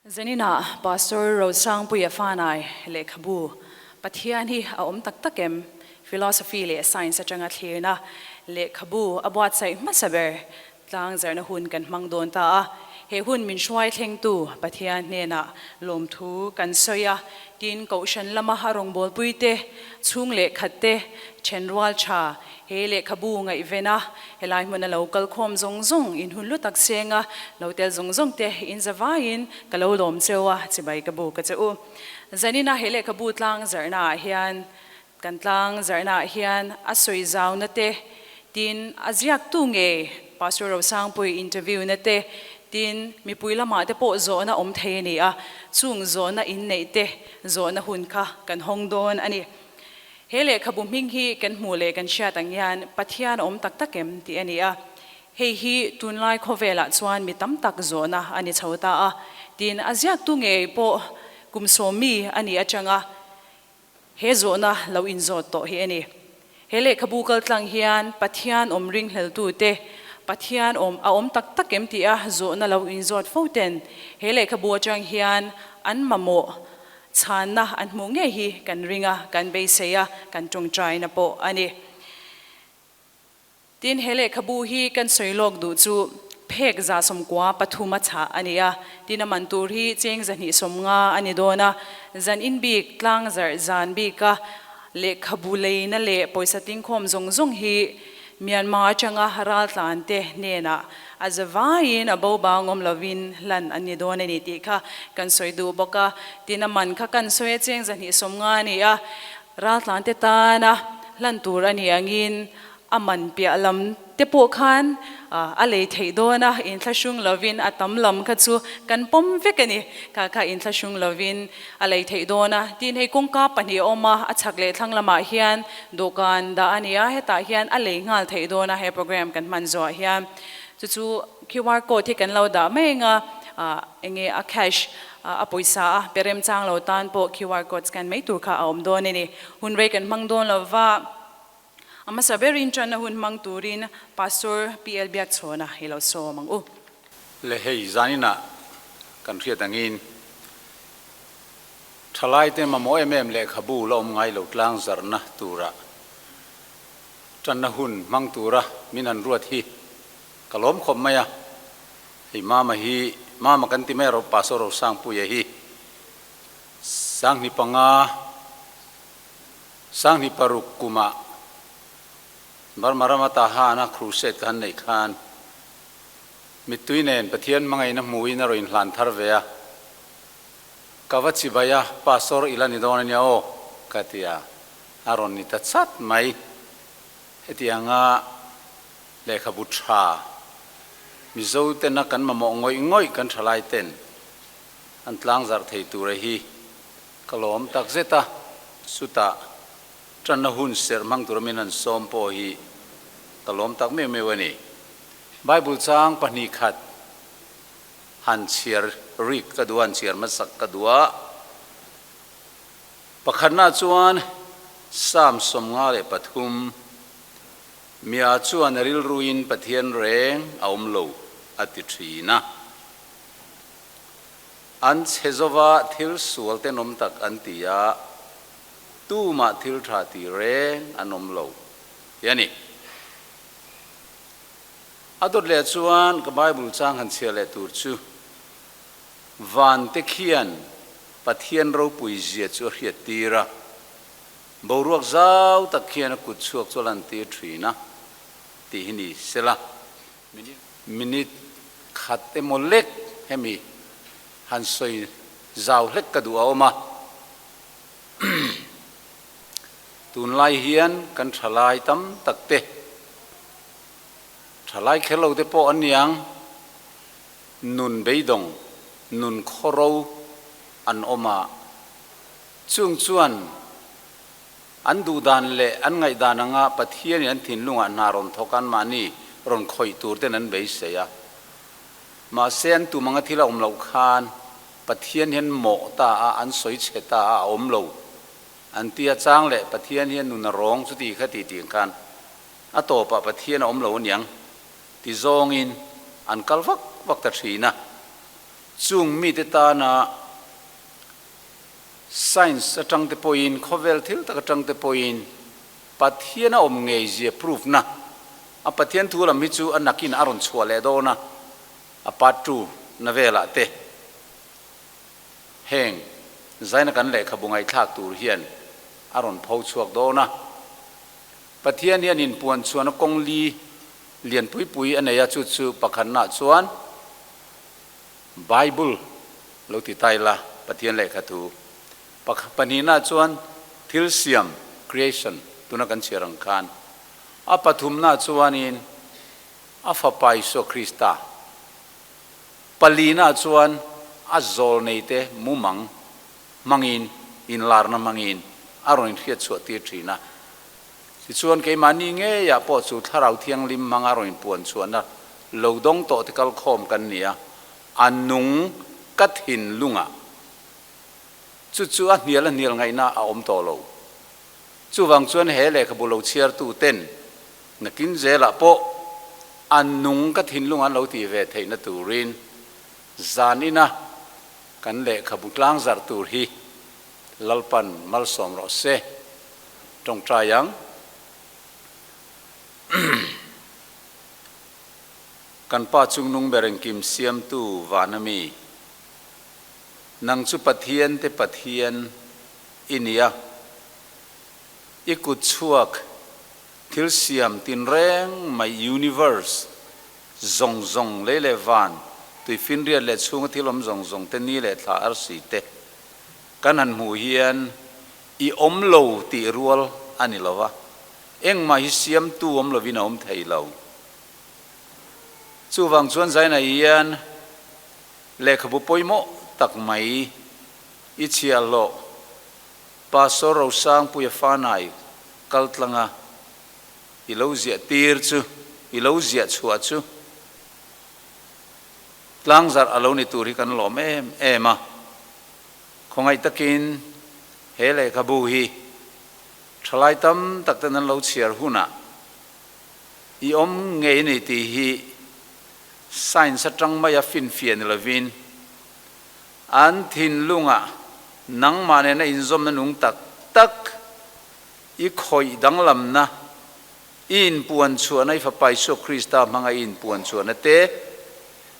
Zaninah Pastor Rosangpuia Fanai lehkhabu Pathian hi a awm tak tak em? Philosophy leh Science atanga thlirna lehkhabu a buatsaih hmasa ber tlang zarhna hun kan hmang dawn ta a. He hun min hruai thlengtu Pathian hnenah lawmthu kan sawi a, tin Kohhran lama a rawngbawlpuite, chhung leh khatte, thenrual tha He lehkhabu ngaihven a, helai hmuna lo kal khawm zawng zawng in hun lu tak seng a, lo tel zawng zawng te in za vaiin ka lo lawm cheu a, chibai ka bu ka che u. Zanina he lehkhabu tlang zarhna ah hian kan tlang zarhna ah hian a sawi zauna te, tin a ziaktu ngei Pastor Rosangpui interview na te, tin mipui lamah te pawh zawhna awm thei a ni a, chung zawhna inneih te zawhna hun kha kan hawng dawn a ni. He lehkhabu hming hi kan hmuh leh kan hriat ang hian Pathian a awm tak tak em tih a ni a. Hei hi tunlai khawvelah chuan mi tam tak zawhna a ni chho ta a. Tin, a ziaktu ngei pawh kum sawmmi a nih atanga he zawhna lo inzawt tawh hi a ni. He lehkhabu kaltlang hian Pathian awm ringhleltute, Pathian awm a awm tak tak em tih a zawhna lo inzawt fo ten he lehkhabu atang hian an mamawh Chhanna an hmuh ngei hi kan ring a, kan beisei a, kan tawngtaina pawh a ni. Tin, he lehkhabu hi kan sawi lawk duh chu phek 93 a chhah a ni a, tin a man tur hi cheng 250 a ni dawn a, zan in bik tlang zarh zan bika lehkhabu leina leh pawisa tingkhawm zawng zawng hi Myanmar atanga raltlan te hnenah a zavaiin a bo bang awm lovin hlan an ni dawn a ni tih kha kan sawi duh bawk a. Tin a man kha kan sawi a cheng 250 a ni a, raltlan te tana hlan tur a ni angin a man piah lam te pawh khan a lei theih dawn a, inthlahrung lovin a tam lam kha chu kan pawm vek a ni. Kha kha inthlahrung lovin a lei theih dawn a, tin hei kawngka pahnih a awm a, a chhak leh thlang lamah hian dawhkan dah a ni a, hetah hian a lei nghal theih dawn a he program kan hman zawhah hian chu chu QR code hi kan lo dah mai ang a, eng nge a cash a pawisa a pe remchang lo tan pawh QR code scan mai tur kha a awm dawn a ni. Hun rei kan hmang dawn lo va, a hmasa berin tanna hun hmang turin Pastor PL Biakchhawna hi lo sawm ang u. Le hei zaninah kan hriat angin thalaite mamawh em em lehkhabu la awm ngai lo tlang zarhna tura tanna hun hmang tura min han ruat hi ka lawm khawp mai a. Hei mama hi mama kan ti mai a ro Pastor Rosangpuia hi 2005 2006 kumah Burma rama Tahana crusade ka han neih khan Mittui nen Pathian hmangaihna hmuhin a rawn inhlan thar ve a, Ka va chibai a, Pastor i la ni dawn a nia aw, ka ti a, a rawn ni ta chat mai. Hetianga lehkhabu tha, Mizo tena kan mamawh ngawih ngawih kan thalai ten an tlangzarh thei tura hi ka lawm tak zet a, chutah tanna hun serh hmang tura min han sawm pawh hi ka lawm tak meuh meuh a ni. Bible chang pahnih khat han chhiar rik ka duh a, han chhiar hmasak ka duh a. Pakhatna chuan Psalm 53, Mia chuan a rilruin Pathian reng a awm lo a ti thin a. An chhe zova thil sual tenawm tak an ti a, tumah thil tha ti reng an awm lo ti a ni. A dawt leh chuan ka Bible chang han chhiah leh tur chu van te khian Pathian ropui zia chu a hriat tir a, boruak zau tak khian a kut chhuak chu a lan tir thin a tih hi ni sela. Minute khat emaw lek hemi han sawi zau hlek ka duh a awm a. Tunlai hian kan thalai tam tak te, thalai kher lo te pawh an ni ang, nun beidawng, nun khawro an awm a, chung chuan an duhdan leh an ngaihdan anga Pathianin an thinlungah hna rawn thawk an mahni rawn khawih tur ten an beisei a. Mahse an tum anga thil a awm loh khan Pathian hian mawh ta a, an sawi chhe ta a, a awm lo. An ti a chang leh Pathian hian nun a rawng chuti kha ti tih khan a tawpah Pathian a awm lo aniang ti zawngin an kal vak vak ta thin a. Chung mite tana science atang te pawhin, khawvel thil tak atang te pawhin Pathian a awm ngei zia proof na, a Pathian thu lam hi chu a nakin a rawn chhuah leh dawn a, a part ii na velah te heng zaina kan lehkhabu ngaihthlak tur hian a rawn pho chhuak dawn a. Pathian hian inpuan chhuahna kawng li lian pui pui a nei a, chu chu pakhatnaah chuan Bible lo ti ta ila, Pathian lehkha thu. Pahnihnaah chuan thil siam, creation, tuna kan chhiar ang khan. A pathumnaah chuanin a Fapa Isua Krista. Palinaah chuan a zawlneite mumang hmangin, inlarna hmangin a rawn inhriat chhuah tir thin a. Tichuan keimahni ngeiah pawh chu Thlarau Thianghlim hmanga rawn inpuan chhuahna lo dawng tawh te kalkhawm kan ni a, a nung ka thinlungah chu chu a hnial a hnial ngaihna a awm tawh lo. Chuvang chuan he lehkhabu lo chhiartu ten nakin zelah pawh a nung ka thinlung an lo tih ve theihna turin zan ina kan lehkhabu tlangzarh tur hi Lalpan malsawm rawh se. Tawngtai ang. Kan Pa chungnung ber engkim siamtu vana mi, nang chu Pathian te Pathian i ni a, i kut chhuak thil siam tinreng mai universe zawng zawng lei leh van, tuifinriat leh chhunga thil awm zawng zawng te ni leh thla arsi te kan han hmuh hian I awm lo tih rual a ni lo va, engmah hi siamtu awm lovin a awm thei lo. Chuvang chuan Zaina hian lehkhabu pawimawh tak mai i chhiahhlawh Pastor Rosangpuia Fanai kaltlanga i lo ziah tir chu, i lo ziah chhuah chu tlangzarh a lo ni tur hi kan lawm em em a. Khawngaih takin he lehkhabu hi thalai tam tak ten an lo chhiar hunah i awm ngei a ni tih hi science atang maia finfiah ni lovin an thinlungah nangmah nena inzawmna nung tak tak i khawih danglamna, i inpuan chhuahna, i Fapa Isua Krista hmanga i inpuan chhuahna te,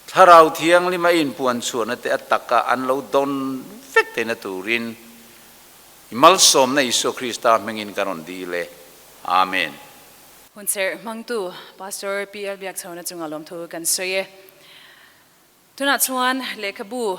Thlarau Thianghlima i inpuan chhuahna te a taka an lo dawn vek theihna turin i malsawmna Isua Krista hmingin kan rawn dil e. Amen. Hunserh hmangtu Pastor PL Biakchhawna chunga lawmthu kan sawi e. Tunah chuan lehkhabu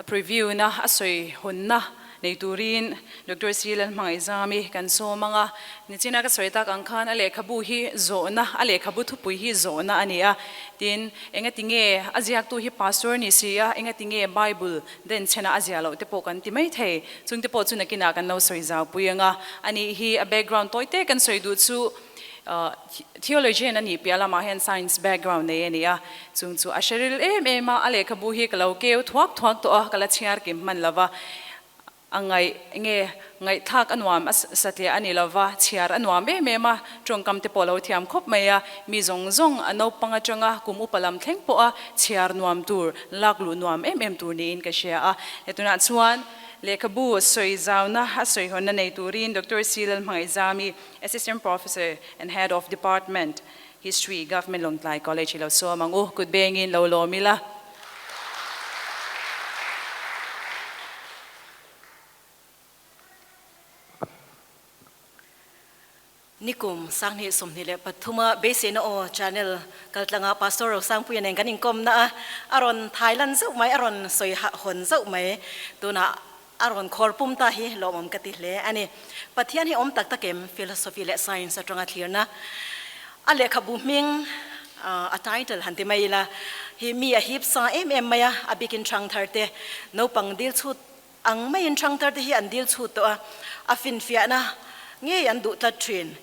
preview na a sawi hawnna nei turin Doctor C Lalhmangaihzami kan sawm ang a. Nichina ka sawi tak ang khan a lehkhabu hi zawhna, a lehkhabu thupui hi zawhna a ni a. Tin, engati nge a ziaktu hi pastor ni si a, engati nge Bible denchhena a ziah loh te pawh kan ti mai thei. Chungte pawh chu nakinah kan lo sawi zau pui ang a. Ani hi a background tawi te kan sawi duh chu Theologian a nih piah lamah hian science background nei a ni a, chung chu a hre ril em em a, a lehkhabu hi ka lo keu thuak thuak tawh a, ka la chhiar kim hman lo va, a ngaih nge ngaihthlak a nuam a satliah a ni lo va, chhiar a nuam em em a, tawngkam te pawh a lo thiam khawp mai a, mi zawng zawng a naupang atanga kum upa lam thleng pawh a chhiar nuam tur, lak luh nuam em em tur niin ka hria a, tunah chuan lehkhabu sawi zauna a sawihawnna nei turin Doctor C Lalhmangaihzami Assistant Professor and Head of Department, History, Government Lawngtlai College i lo sawm ang u, kut bengin lo lawm ila. Nikum 2023 a beiseina aw channel kaltlanga Pastor Rosangpuia nen kan inkawmna a, a rawn thailan zauh mai, a rawn sawi hawn zauh mai. Tunah A rawn khawr pum ta hi lawmawm ka ti hle a ni. Pathian hi awm tak tak em? Philosophy leh Science atanga thlirna a lehkhabu hming, a title han ti mai ila, hi mi a hip sa em em mai a, a bikin thangthar te, naupang dil chhut ang maiin thangthar te hi an dil chhut tawh a, a finfiahna ngei an duh tlat thin.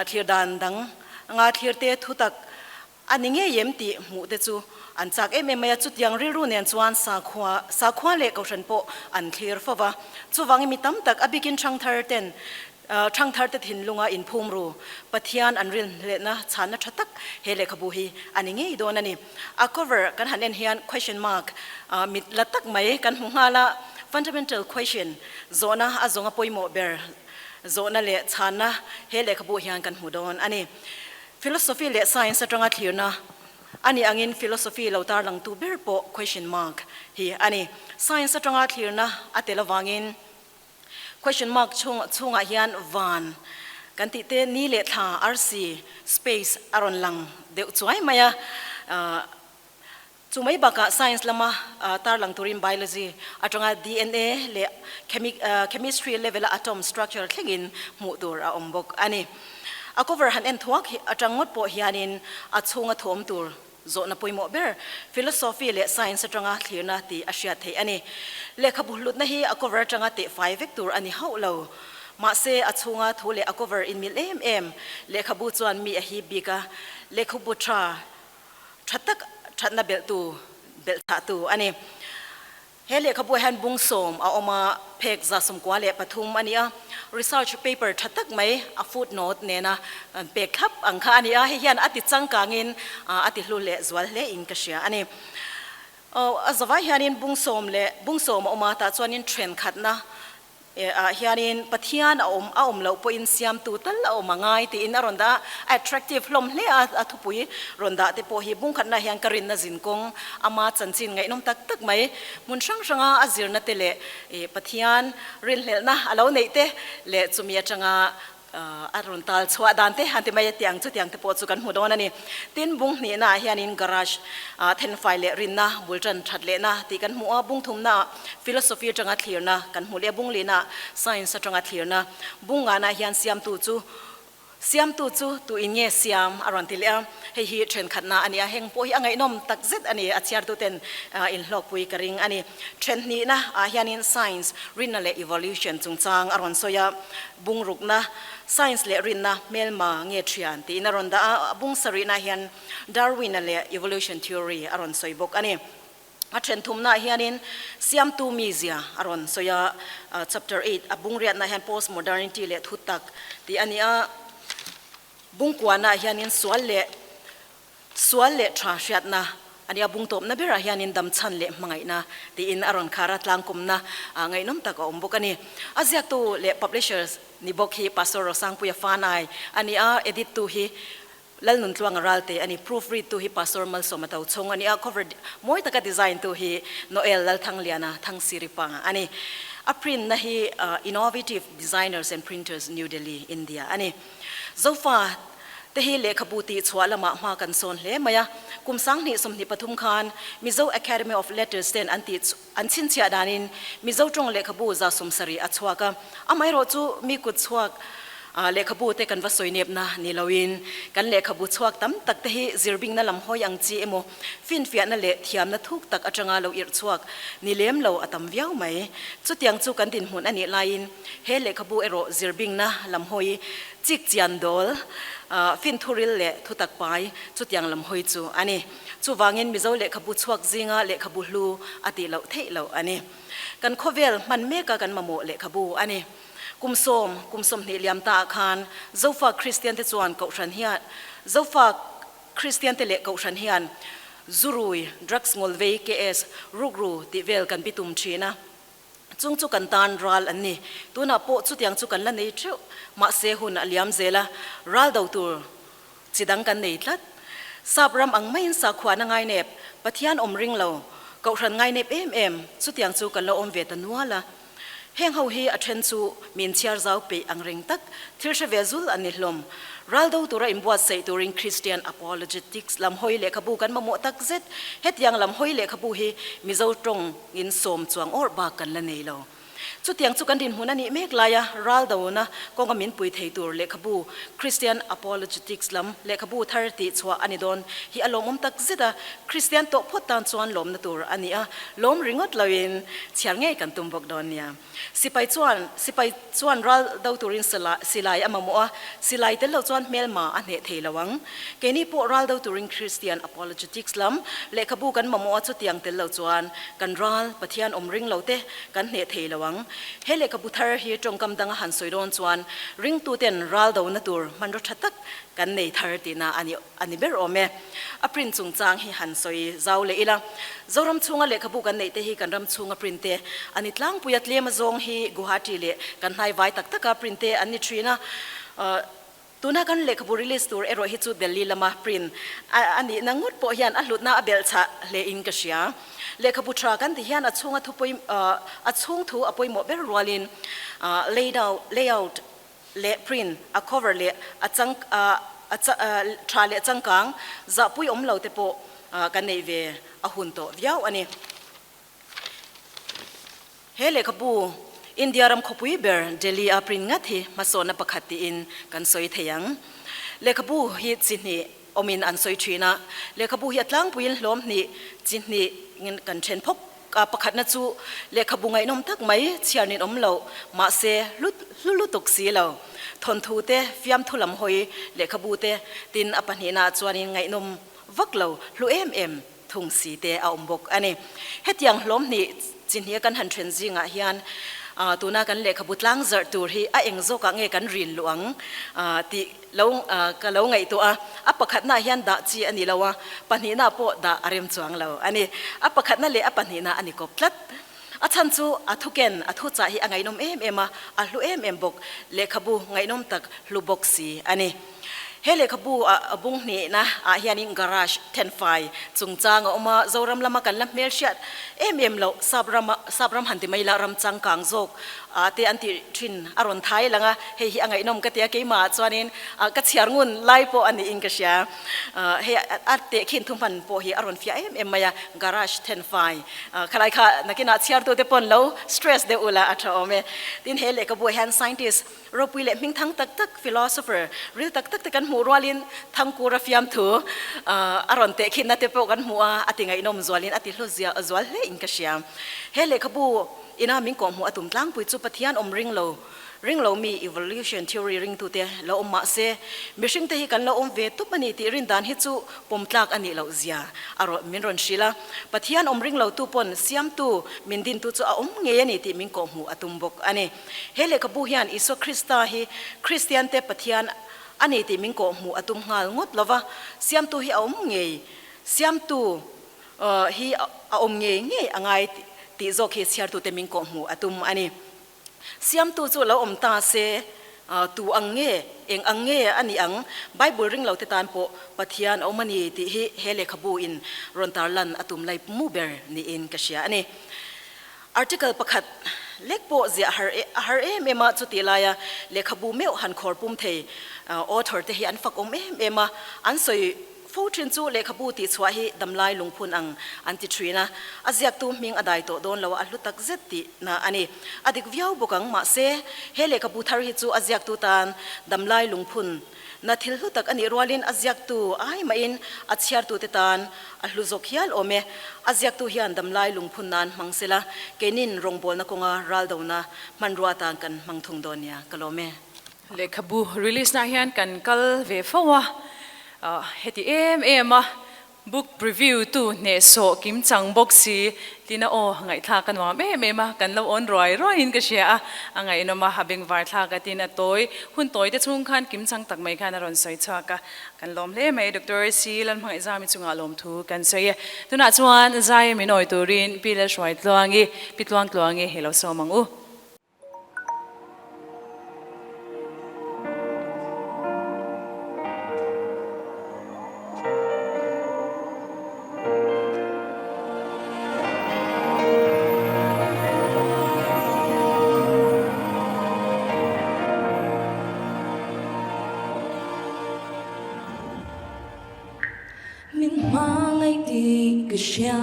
Thlir dan dang nga thlir te thutak A ni ngei em tih hmuh te chu an chak em em mai a, chutiang rilru nen chuan sakhua, sakhua leh kohhran pawh an thlir fo va. Chuvangin mi tam tak, a bikin hrangthar ten Thangthar te thinlunga inphum ru Pathian an rinhlehna chhanna tha tak he lehkhabu hi a ni ngei dawn a ni. A cover kan han en hian question mark mit la tak mai kan hmu nghal a, fundamental question zawhna a zawnga pawimawh ber zawhna leh chhanna he lehkhabu hian kan hmu dawn a ni. Philosophy leh science atanga thlirna a nih angin philosophy lo tarlangtu ber pawh question mark hi a ni. Science atanga thlirna a tel avangin Question mark chhung chhungah hian van kan tih te ni leh thla arsi space a rawn lang deuh chuai mai a. Chu mai bakah science lama tarlang turin biology atanga dna leh chemistry level a atom structure thlengin hmuh tur a awm bawk a ni. A cover han en thuak atang ngawt pawh hianin a chhunga thawm tur Zawhna pawimawh ber, philosophy leh science atanga thlirna tih a hriat theih a ni. Lehkhabu hlutna hi a cover atanga tehfai vek tur a ni hauh lo. Mahse, a chhunga thu leh a cover inmil em em. Lehkhabu chuan mi a hip bik a, lehkhabu tha tha tak thatna belhtu belhchhahtu a ni. He lehkhabuah hian bung sawm a awm a, phek 193 a ni a, research paper tha tak mai a footnote nena pek thlap ang kha a ni a, hei hian a ti changkangin a ti hlu leh zual hle in ka hria a ni. A zavai hianin bung sawm leh bung sawm a awm a, tah chuanin thenkhatna ah hianin Pathian a awm a awm loh pawhin siamtu tal a awm a ngai tiin a rawn dah a, a attractive hlawm hle a, a thupui rawn dah te pawh hi bungkhatna hian ka rinna zin kawng ama chanchin ngaihnawm tak tak mai hmun hrang hranga a zirna te leh Pathian rinhlelhna a lo neih te leh chumi atanga A rawn tal chhuah dan te han ti mai a tiang chutiang te pawh chu kan hmu dawn a ni. Tin, bung hnihna ah hianin garage ah thenfai leh rinna bul tan that lehna tih kan hmu a, bung thumna ah philosophy atanga thlirna kan hmu leh a, bung lihna ah science atanga thlirna, bung ngahna ah hian siamtu chu siamtu chu tu in nge siam a rawn ti leh a, hei hi thenkhatna a ni a, heng pawh hi a ngaihnawm tak zet a ni, a chhiartu ten inhlawkpui ka ring a ni. Then hnihna ah hianin science, rinna leh evolution chungchang a rawn sawi a, Bungrukna, Science leh rinna hmelma nge thian tiin a rawn dah a, a bung sarihna hian Darwin-a leh evolution theory a rawn sawi bawk a ni. A then thumnaah hianin siamtu mizia a rawn sawi a, chapter 8 a bungriatna hian postmodernity leh thutak tih a ni a, bungkuanaah hianin sual leh Sual leh tha hriatna a nia, bung tawpna berah hianin damchhan leh hmangaihna tiin a rawn khar a, tlangkawmna ngaihnawm tak a awm bawk a ni. A ziaktu leh publishers ni bawk hi Pastor Rosangpuia Fanai a ni a, edit tu hi Lalnuntluanga Ralte a ni, proof read tu hi Pastor Malsawma Tochhawng a ni a, cover mawi taka design tu hi Noel Lalthangliana Thangsiripa a ni. A print na hi Innovative Designers and Printers, New Delhi, India a ni. Zofa te hi lehkhabu tih chhuah lamah hma kan sawn hle mai a, kum 2023 khan Mizo Academy of Letters ten an tih an chhinchhiah danin Mizo tawng lehkhabu 70 a chhuak a, amaherawh chu mi kut chhuak lehkhabu te kan va sawi nepna ni loin kan lehkhabu chhuak tam tak te hi zirbingna lam hawi ang chi emaw finfiahna leh thiamna thuk tak atanga lo irh chhuak ni lem lo a tam viau mai. Chutiang chu kan dinhmun a nih laiin He lehkhabu erawh zirbingna lam hawi chik chian dawl, finthuril leh thutak pai chutiang lam hawi chu a ni. Chuvangin Mizo lehkhabu chhuak zinga lehkhabu hlu a tih loh theih loh a ni. Kan khawvel hman meka kan mamawh lehkhabu a ni. Kum sawm, kum 20 liam taah khan Zofa Kristian te chuan Kohhran hian Zofa Kristian te leh Kohhran hian Zurui, Drugs ngawlvei, KS, rukru tih vel kan bitum thin a. Chung chu kan tan ral an ni. Tunah pawh chutiang chu kan la nei theuh. Mahse hun a liam zel a, ral do tur chi dang kan nei tlat. Sap ram ang maiin sakhuana ngainep, Pathian awm ring lo, Kohhran ngainep em em, chutiang chu kan la awm ve ta nual a. Heng ho hi a then chu min chhiar zau peih ang reng tak, thil hre ve zul an ni hlawm. Ral do tura inbuatsaih turin Christian Apologetics lam hawi lehkhabu kan mamawh tak zet. Hetiang lam hawi lehkhabu hi Mizo tawng in sawm chuang awrh bak kan la nei lo. Chutiang chu kan dinhmun a nih mek laia ral dona kawnga min pui thei tur lehkhabu Christian Apologetics lam lehkhabu thar tih chhuah a ni dawn hi a lawmawm tak zet a, Christian tawh phawt tan chuan lawmna tur a ni a, lawm ringawt loin chhiar ngei kan tum bawk dawn nia. Sipai chuan sipai chuan ral do turin silai a mamawh a, silai tel lo chuan hmelma a hneh thei lo ang. Keini pawh ral do turin Christian Apologetics lam lehkhabu kan mamawh a, chutiang tel lo chuan kan ral Pathian awm ring lo te kan hneh thei lo ang. ang. He lehkhabu thar hi tawngkam danga han sawi dawn chuan ringtuten ral dona tur hmanraw tha tak kan nei thar tihna a ni a ni ber awm e. A print chungchang hi han sawi zau leh ila. Zoram chhunga lehkhabu kan neih te hi kan ram chhunga print te a ni tlangpui a, tlem azawng hi Guwahati leh kan hnaivai tak taka print te an ni thin a. Tuna kan lehkhabu release tur erawh hi chu Delhi lama print a nihna ngawt pawh hian a hlutna a belhchhah hle in ka hria. Lehkhabu tha kan ti hian a chhunga thu pawi a chhung thu a pawimawh ber rualin layout leh print a cover leh a chang a tha leh changkang zahpui awm lo te pawh kan neih ve a hun tawh viau a ni. He lehkhabu India ram khawpui ber Delhi a print ngat hi hmasawnna pakhat tiin kan sawi thei ang. Lehkhabu hi chi hnih awmin an sawi thin a, lehkhabu hi a tlangpuiin hlawm hnih chi hnih kan then phawk a, pakhatna chu lehkhabu ngaihnawm tak mai chhiar nin awm loh mahse hlu lutuk si lo thawnthu te fiamthu lam hawi lehkhabu te tin a pahnihna chuanin ngaihnawm vak lo hlu em em thung si te a awm bawk a ni. Hetiang hlawm hnih chi hnih a kan han then zingah hian tuna kan lehkhabu tlang zarh tur hi a eng zawkah nge kan rin luh ang tih lo ka lo ngaihtuah a, a pakhatnaah hian dah chi a ni lo a, pahnihnaah pawh dah a rem chuang lo a ni. A pakhatna leh a pahnihna a ni kawp tlat. A chhan chu a thuken, a thuchah hi a ngaihnawm em em a, a hlu em em bawk. Lehkhabu ngaihnawm tak hlu bawk si a ni. He lehkhabu a bung hnihna ah hianin garage thenfai chungchang a awm a, Zoram lama kan la hmelhriat em em loh sap rama sap ram han ti mai la ram changkang zawk ah te an tih thin a rawn thai lang a, hei hi a ngaihnawm ka ti a, keimah ah chuanin ka chhiar ngun lai pawh a niin ka hria. Hei a tehkhin thuhman pawh hi a rawn fiah em em mai a, garage thenfai khalai kha nakinah chhiartute pawn lo stress deuh ula a tha awm e. Tin he lehkhabu ah hian scientist Ropui leh hming thang tak tak, philosopher, ril tak tak te kan hmuh rualin Thangkura fiamthu a rawn tehkhinna te pawh kan hmu a, a ti ngaihnawm zualin a ti hlu zual hle in ka hria. He lehkhabu ina min kawhhmuh a tum tlangpui chu Pathian awm ring lo, ring lo mi evolution theory ringtute lo awm mah se, mihring te hi kan lo awm ve tup a ni tih rin dan hi chu pawm tlak a nih loh zia a rawn min rawn hrilh a. Pathian awm ring lotu pawn siamtu min dintu chu a awm ngei a ni tih min kawhhmuh a tum bawk a ni. He lehkhabu hian Isua Krista hi Kristiante Pathian a ni tih min kawhhmuh a tum nghal ngawt lo va, Siamtu hi a awm ngei, Siamtu hi a awm ngei ngei a ngai tih zawk hi chhiartute min kawhhmuh a tum a ni. Siamtu chu lo awm ta se, tu ang nge, eng ang nge a nih ang? Bible ring lote tan pawh Pathian a awm a ni tih hi he lehkhabu in rawn tarlan a tum lai mu ber niin ka hria a ni. Article pakhat lek pawh ziah har a har em em a, chutih laia lehkhabu meuh han khawr pum thei author te hi an fak awm em em a, an sawi fo thin chu lehkhabu tih chhuah hi damlai lungphun ang an ti thin a, a ziaktu hming a dai tawh dawn lo a, a hlu tak zet tih na a ni. A dik viau bawk ang, mahse he lehkhabu thar hi chu a ziaktu tan damlai lungphun Na thil hlu tak a nih rualin a ziaktu ai mahin a chhiartute tan a hlu zawk hial awm e. A ziaktu hian damlai lungphun nan hmang sela, keinin rawngbawlna kawnga raldona hmanrua atan kan hmang thung dawn nia ka lawm e. Lehkhabu release nah hian kan kal ve fo a, heti em em a Book preview tu hnehsawh kim chang bawk si tina aw ngaihthlak a nuam em em a, kan lo awn ruai ruai in ka hria a, a ngaihnawm a, a bengvar thlak a tin a tawi hun tawi te chhung khan kim chang tak mai khan a rawn sawi chhuak a, kan lawm hle mai Doctor C Lalhmangaihzami chungah lawmthu kan sawi e. Tunah chuan Zai min awi turin Pi Lalhruaitluangi, Pi Tluangtluangi hi lo sawm ang u. Min hmangaih tih ka hria,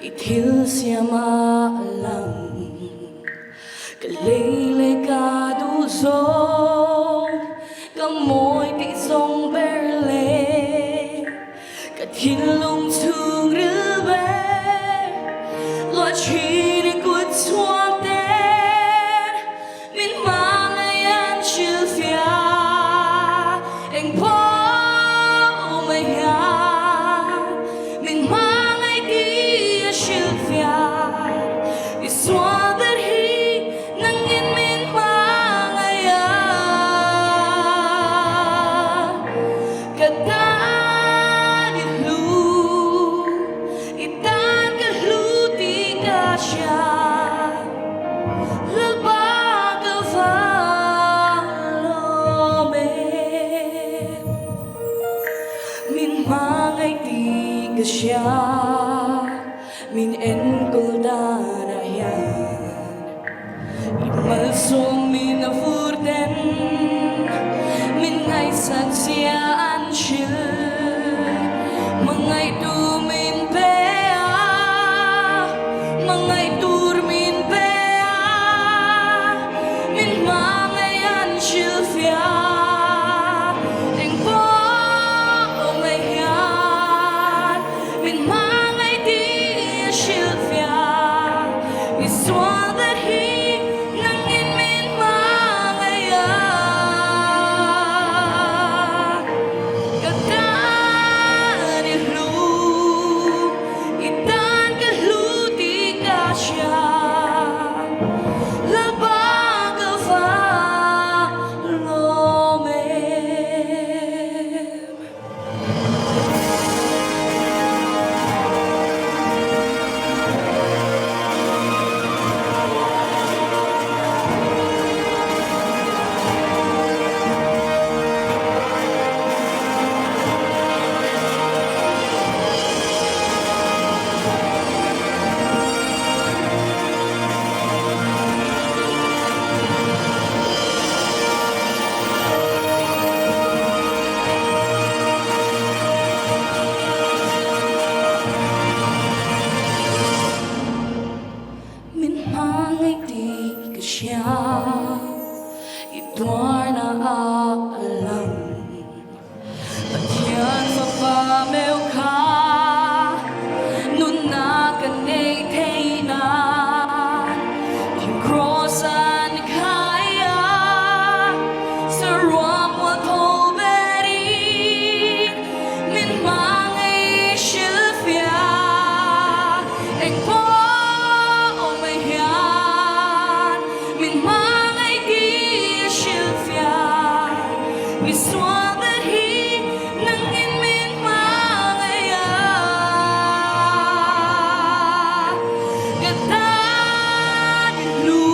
i thil siam a lang. Ka lei leh ka duh zawng, ka mawi tih zawng ber leh ka thinlung chhungril ber. Luah thin i kut chhuak ten min hmangaih an hrilhfiah. Eng pawh mai hian min hmangaih tih a hrilhfiah. I sual. ka hria Min enkawl danah hian I malsawm min a vur ten Min ngaihsak zia an hrilh Hmangaih tu min pe a Hmangaih tur min pe a Min hmangaih an hrilhfiah Eng pawh awm ai hian Min hmangaih tih a hrilhfiah Mi sual ber hi nangin min hmangaih a Ka tan i hlu I tan ka hlu tih ka hria Lalpa ka va lawm em. Min hmangaih tih ka hria, i tuarna a lang. Pathian fapa meu kha nunna ka nei thei nan Thing kraws an khai a, saruak mual tho berin min hmangaih hrilhfiah. Eng pawh awm ai hian min hmangaih tih hrilhfiah. Mi sual ber hi nangin min hmangaih a, ka tan i hlu,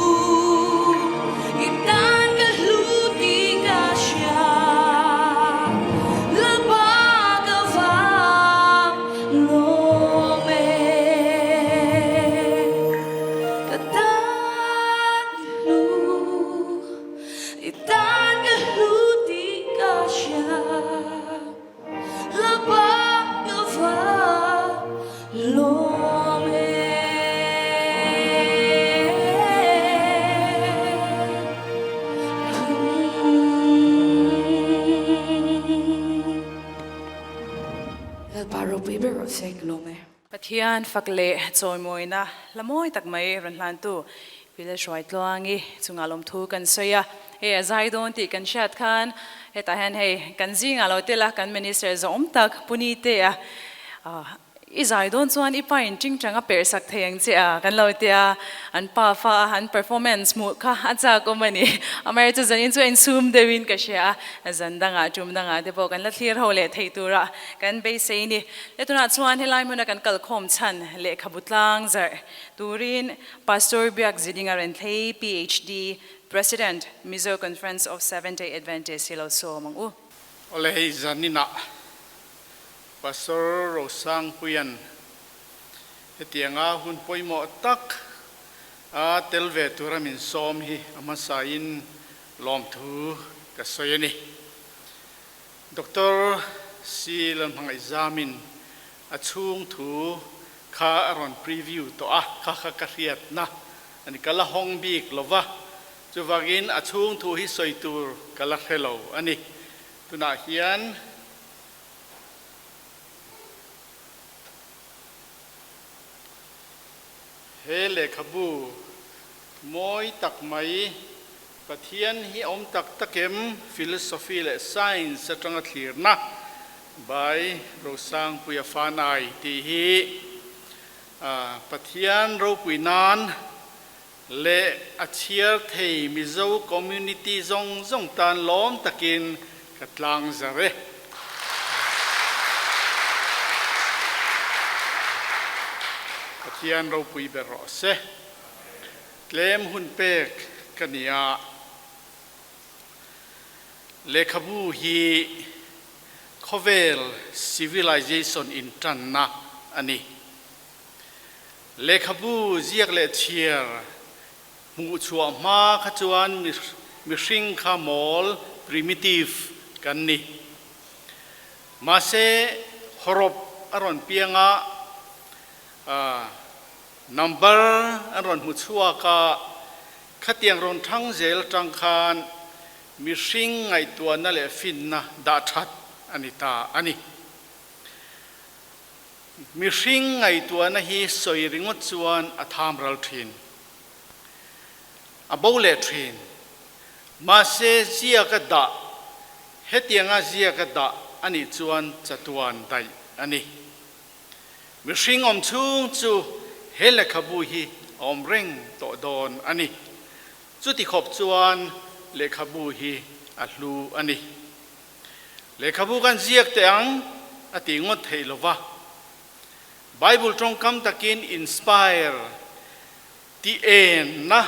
i tan ka hlu tih ka hria, Lalpa ka vang lawm e, ka tan i hlu. I tan ka hlu tih ka hria, Lalpa ka va lawm e. Lalpa ropui ber rawh se ka lawm e. Pathian fak leh chawimawina hla mawi tak mai rawn hlantu Pi Lalhruaitluangi chungah lawmthu kan sawi a, hei a zai dawn tih kan hriat khan hetah hian hei kan zingah lo tel a, kan Minister zawm tak Pu Nite-a i zai dawn chuan i pa in tingtang a perh sak thei ang che a kan lo ti a, an pa fa a an performance hmuh kha a chak awm a ni. Amaherawhchu zanin chu a insum deuhin ka hria a, zan dangah tum dangah te pawh kan la thlir ho leh thei tura kan beisei ni. Le tunah chuan helai hmuna kan kalkhawm chhan lehkhabu tlang zarh turin Pastor Biak Zidinga Renthlei, PhD, President, Mizo Conference of Seventh-day Adventists hi lo sawm ang u. Awle hei zaninah Pastor Rosangpuia'n hetianga hun pawimawh tak a tel ve tura min sawm hi a hmasain lawmthu ka sawi a ni. Doctor Si Lalhmangaih Zamin a chhung thu kha a rawn preview tawh a, kha kha ka hriatna a ni. Ka la hawng bik lo va, chuvangin a chhung thu hi sawi tur ka la hre lo a ni. Tunah hian he lehkhabu mawi tak mai Pathian hi a awm tak tak em? Philosophy leh Science atanga thlirna by Rosangpuia Fanai tih hi Pathian ropui nan leh a chhiar thei Mizo community zawng zawng tan lawm takin ka tlang zar e. Pathian ropui ber rawh se. Tlem hun pek ka ni a, lehkhabu hi. Khawvel civilization intanna a ni. Lehkhabu ziak leh chhiar hmuh chhuah hma kha chuan mihring kha mawl, primitive, kan ni. Mahse, hawrawp a rawn piang a, number an rawn hmu chhuak a, khatiang rawn thang zel atang khan mihring ngaihtuahna leh finna dah that a ni ta a ni. Mihring ngaihtuahna hi sawi ringawt chuan a tham ral thin. A bo leh thin. Mahse ziaka dah, hetianga ziaka dah a nih chuan chatuan daih a ni. Mihring awm chhung chu he lehkhabu hi a awm reng tawh dawn a ni. Chuti khawp chuan lehkhabu hi a hlu a ni. Lehkhabu kan ziak teh ang a ti ngawt theih lo va. Bible tawngkam takin inspire ti enna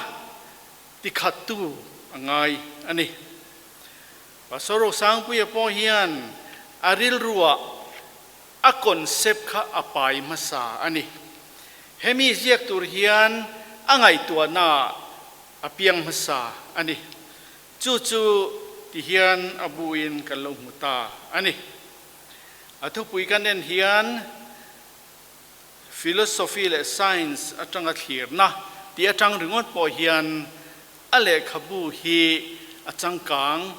ti khattu a ngai a ni. Pastor Rosangpuia pawh hian a rilruah a concept kha a pai hmasa a ni. Hemi ziak tur hian a ngaihtuahnaah a piang hmasa a ni. Chu chu ti hian a buin kan lo hmu ta a ni. A thupui kan en hian philosophy leh science atanga thlirna tih atang ringawt pawh hian a lehkhabu hi a changkang,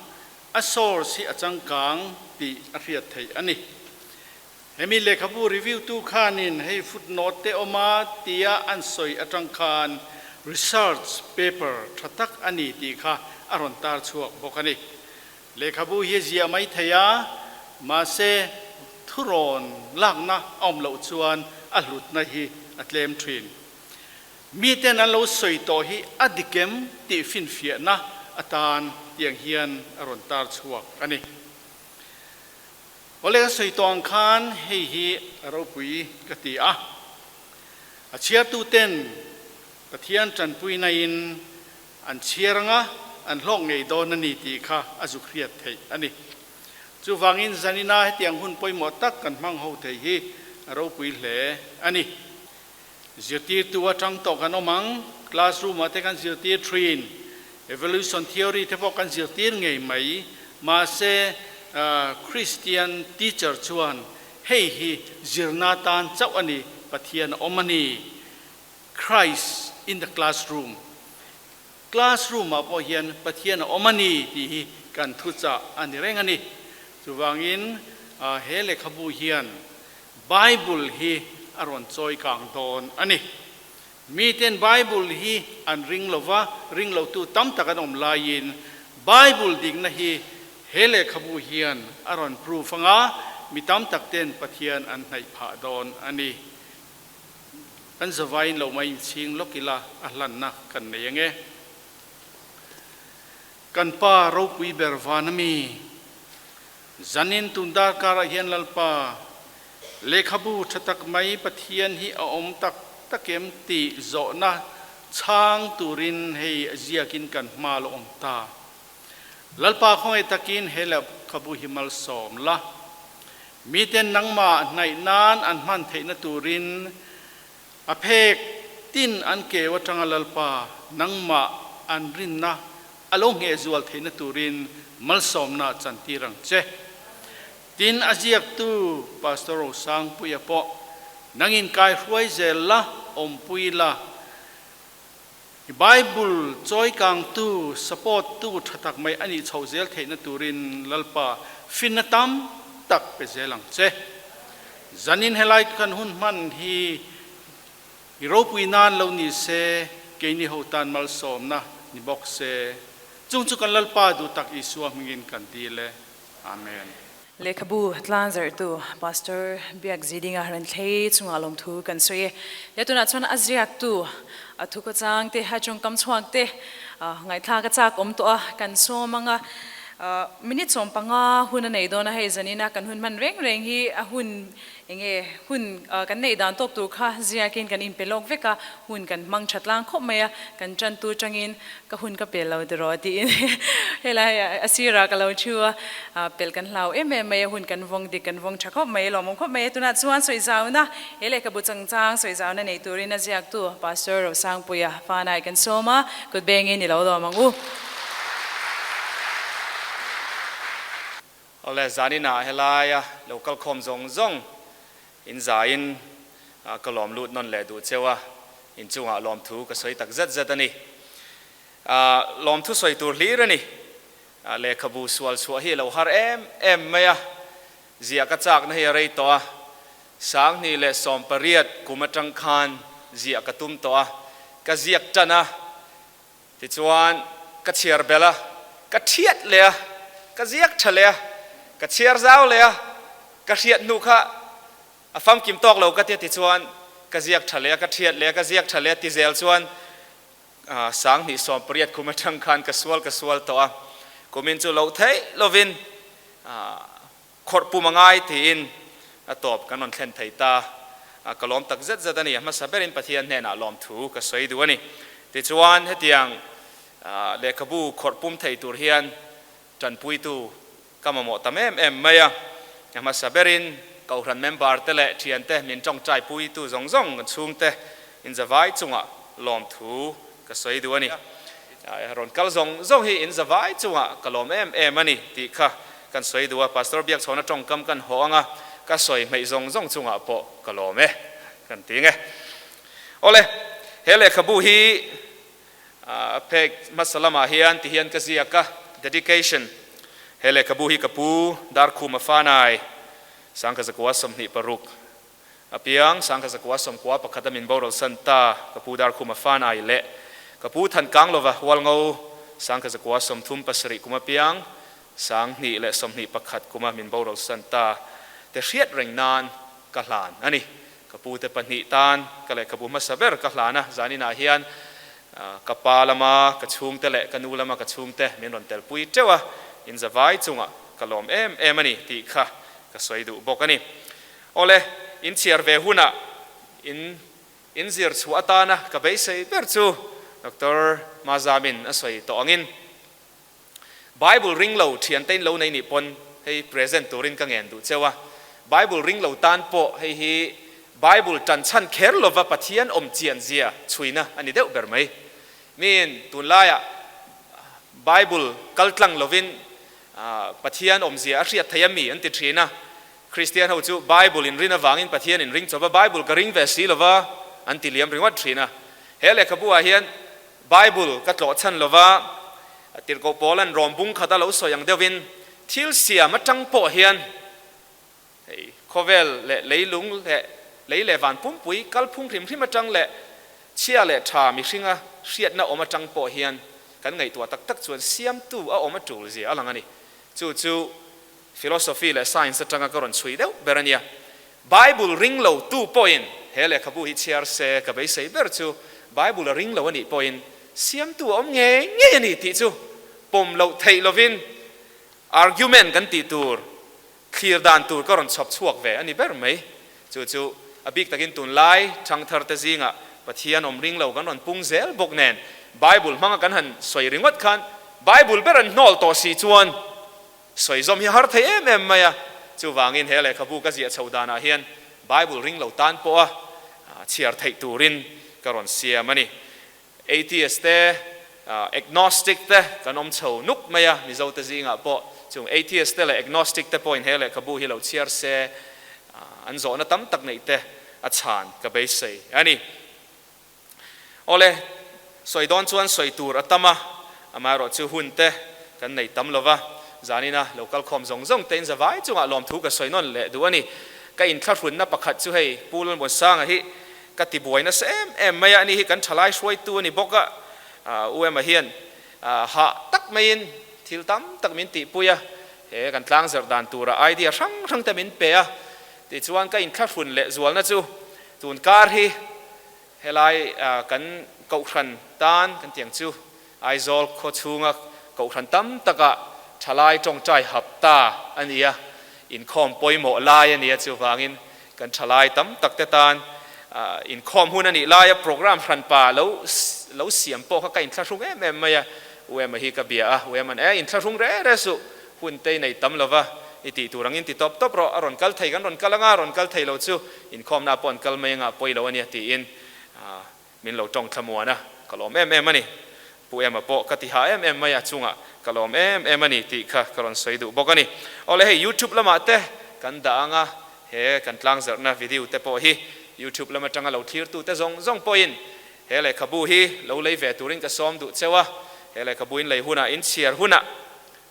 a source hi a changkang tih a hriat theih a ni. Hemi lehkhabu review tu khanin hei footnote te awm a tia an sawi atang khan research paper tha tak a ni tih kha a rawn tar chhuak bawk a ni. Lehkhabu hi a ziah mai thei a, mahse thurawn lakna a awm loh chuan a hlutna hi a tlem thin. Miten an lo sawi tawh hi a dik em tih finfiahna atan tiang hian a rawn tar chhuak a ni. Awle ka sawi tawh ang khan hei hi a ropui ka ti a, a chhiartuten Pathian tanpuina in an chhiar anga an hlawk ngei dawn a ni tih kha a zuk hriat theih a ni. Chuvangin zanina hetiang hun pawimawh tak kan hmang ho thei hi a ropui hle a ni. Zirtirtu atang tawh kan awm ang, classroom ah te kan zirtir thin, evolution theory te pawh kan zirtir ngei mai, mahse Christian teacher chuan hei hi zirna tan chauh a ni, Pathian a awm a ni, Christ in the classroom, classroom ah pawh hian Pathian a awm a ni tih hi kan thuchah a ni reng a ni. Chuvangin he lehkhabu hian Bible hi a rawn chawi kang dawn a ni. Miten Bible hi an ring lo va, ring lotu tam tak an awm laiin Bible dikna hi he lehkhabu hian a rawn proof anga mi tam tak ten Pathian an hnaih phah dawn a ni. Kan zavaiin lo mai inchhing lawk ila a hlanna kan nei ange. Kan Pa ropui ber van ami. Zanin tun darkarah hian Lalpa, lehkhabu tha tak mai Pathian hi a awm tak tak em tih zawhna chhang turin hei ziakin kan hma lo awm ta. Lalpa khawngaih takin he lehkhabu hi malsawm la. Miten nangmah hnaih nan an hman theihna turin a phek tin an keu atanga Lalpa nangmah an rinna a lo ngheh zual theihna turin malsawmna chantir ang che. Tin, a ziaktu Pastor Rosangpuia pawh nangin kaihruai zel la, awmpui la. I Bible chawikangtu, support tu tha tak mai a nih chhoh zel theihna turin Lalpa finna tam tak pe zel ang che. Zanin helai kan hun hman hi I ropui nan lo ni se, keini ho tan malsawmna ni bawk se. Chung chu kan Lalpa duh tak Isua hmingin kan dil e. Amen. Lehkhabu tlan zarhtu Pastor Biak Zidinga Renthlei chungah lawmthu kan sawi e. He tunah chuan a ziaktu a thukhawchang te, a tawngkam chhuak te ngaihthlak a chak awm tawh a, kan sawm ang a. Minute 15 hun a nei dawn a, hei zanina kan hun hman reng reng hi a hun enge hun kan neih dan tawk tur kha ziakin kan inpe lawk vek a, hun kan hmang tha tlang khawp mai a, kan tantu tangin ka hun ka pel lo tiraw tiin helai a sirah ka lo thu a, pelh kan hlau em em mai a, hun kan vawng dik kan vawng tha khawp mai, lawmawm khawp mai a, tunah chuan sawizauna he lehkhabu changchang sawizauna nei turin a ziaktu Pastor Rosangpuia Fanai kan sawm a, kut bengin i lo lawm ang u. Awle, zaninah helaia lo kalkhawm zawng zawng in zaiin ka lawm lut nawn leh duh cheu a, inchungah lawmthu ka sawi tak zet zet a ni. Lawmthu sawi tur hlir a ni. Lehkhabu sual chhuah hi a lo har em em mai a, ziah ka chakna hi a rei tawh a, 2018 kum atang khan ziah ka tum tawh a, ka ziak tan a, Tichuan, ka chhiar belh a, ka thiat leh a, ka ziak tha leh a, ka chhiar zau leh a, ka hriat hnu kha a famkim tawk lo ka tia tichuan ka ziak tha leh a, ka thiat leh a, ka ziak tha leh a ti zel chuan 2018 kum atang khan ka sual ka sual tawh a, kumin chu loh theih lovin Khawrh pum a ngai tiin a tawp kan rawn thlen thei ta. Ka lawm tak zet zet a ni. A hmasa berin Pathian hnenah lawmthu ka sawi duh a ni. Tichuan hetiang lehkhabu khawrh pum thei tur hian tanpuitu ka mamawh tam em em mai a. A hmasa berin Kohhran member te leh thiante min tawngtai puitu zawng zawng kan chhungte inzavai chungah lawmthu ka sawi duh a ni. Rawn kal zawng zawng hi in zavai chungah ka lawm em em a ni tih kha kan sawi duh a, Pastor Biakchhawna tawngkam kan haw ang a, ka sawi hmeih zawng zawng chungah pawh ka lawm e kan ti nge. Awle, he lehkhabu hi phek hmasa lamah hian ti hian ka ziak a, Dedication, He lehkhabu hi ka pu Darkhuma Fanai, 1926, A piang, 1991 a min boral san ta, ka pu Darkhuma Fanai leh ka pu Thankang lova Hualngo, 1937 kum a piang, 2021 kum a min boral san ta te hriat reng nan ka hlan a ni. Ka pu te pahnih tan ka lehkhabu hmasa ber ka hlan a, zaninah hian ka pa lama ka chhungte leh ka nu lama ka chhungte min rawn telpui teuh a, inzavai chungah ka lawm em em a ni tih kha ka sawi duh bawk a ni. Awle, in chhiar ve hunah in in zir chhuah atana ka beisei ber chu Doctor Mazamin a sawi tawh angin Bible ring lo thiante in lo nei nih pawn hei present turin ka ngen duh cheu a, Bible ring lo tan pawh hei hi Bible tan chhan kher lova Pathian awm chian zia chhuina a ni deuh ber mai. Miin tunlaiah Bible kal tlang lovin Pathian awmzia a hriat thei a mi an ti thin a, Kristian ho chu Bible in rin avangin Pathian in ring chawp a, Bible ka ring ve si lova an ti liam ringawt thin a. He lehkhabu ah hian Bible ka tlawh chhan lova, Tirhkoh Paula'n Rom bung khat a lo sawi ang deuhin thil siam atang pawh hian hei khawvel leh leilung leh lei leh van pumpui kalphung hrim hrim atang leh chhia leh tha mihringa hriatna awm atang pawh hian kan ngaihtuah tak tak chuan siamtu a awm a tul zia a lang a ni. Chu chu Philosophy leh Science atanga ka rawn chhui deuh ber a nia. Bible ring lo tu pawhin he lehkhabu hi chhiar se ka beisei ber chu Bible a ring lo a nih pawhin siamtu a awm ngei ngei a ni tih chu pawm loh theih lovin argument kan tih tur thlir dan tur ka rawn chhawp chhuak ve a ni ber mai. Chu chu a bik takin tunlai thangthar te zingah Pathian awm ring lo kan rawn pung zel bawk nen Bible hmanga kan han sawi ringawt khan Bible ber an hnawl tawh si chuan Sawi zawm hi har thei em em mai a, chuvangin he lehkhabu ka ziah chho danah hian Bible ring lo tan pawha chhiar theih turin ka rawn siam a ni. Atheist te, agnostic te kan awm chho nuk mai a, Mizote zingah pawh chung atheist te leh agnostic te pawhin he lehkhabu hi lo chhiar se an zawhna tam tak neih te a chhan ka beisei a ni. Awle, sawi dawn chuan sawi tur a tam a, amaherawh chu hun te kan nei tam lo va, zanina lo kal khawm zawng zawng te in zavai chungah lawmthu ka sawi nawn leh duh a ni. Ka inthlahrunna pakhat chu hei Pu Lalmuansanga hi ka ti buai nasa em em mai a, ani hi kan thalai hruaitu a ni bawk a, U Emma hian hah tak maiin thil tam tak min tihpui a, he kan tlangzarh dan tura idea hrang hrang te min pe a, tichuan ka inthlahrun leh zualna chu tun kar hi Helai kan Kohhran tan kan tiang chu Aizawl khaw chhunga Kohhran tam takah Thalai tawngtai hapta a ni a, inkhawm pawimawh lai a ni a, chuvangin kan thalai tam tak te tan inkhawm hun a nih laia program hranpa lo lo siam pawh kha ka inthlahrung em em mai a, U Emma hi ka bia a, U Emma'n e inthlahrung re re suh, hun te i nei tam lova, i tih tur angin ti tawp tawp rawh, a rawn kal thei kan rawn kal anga, rawn kal thei lo chu inkhawmna pawh an kal mai anga pawi lo a nia tiin Min lo tawng thlamuan a, ka lawm em em a ni. Pu Emma pawh ka ti ha em em mai a, chungah ka lawm em em a ni tih kha ka rawn sawi duh bawk a ni. Awle hei YouTube lamah te kan dah ang a, he kan tlangzarhna video te pawh hi YouTube lam atanga lo thlirtu te zawng zawng pawhin he lehkhabu hi lo lei ve turin ka sawm duh cheu a, he lehkhabu in lei hunah in chhiar hunah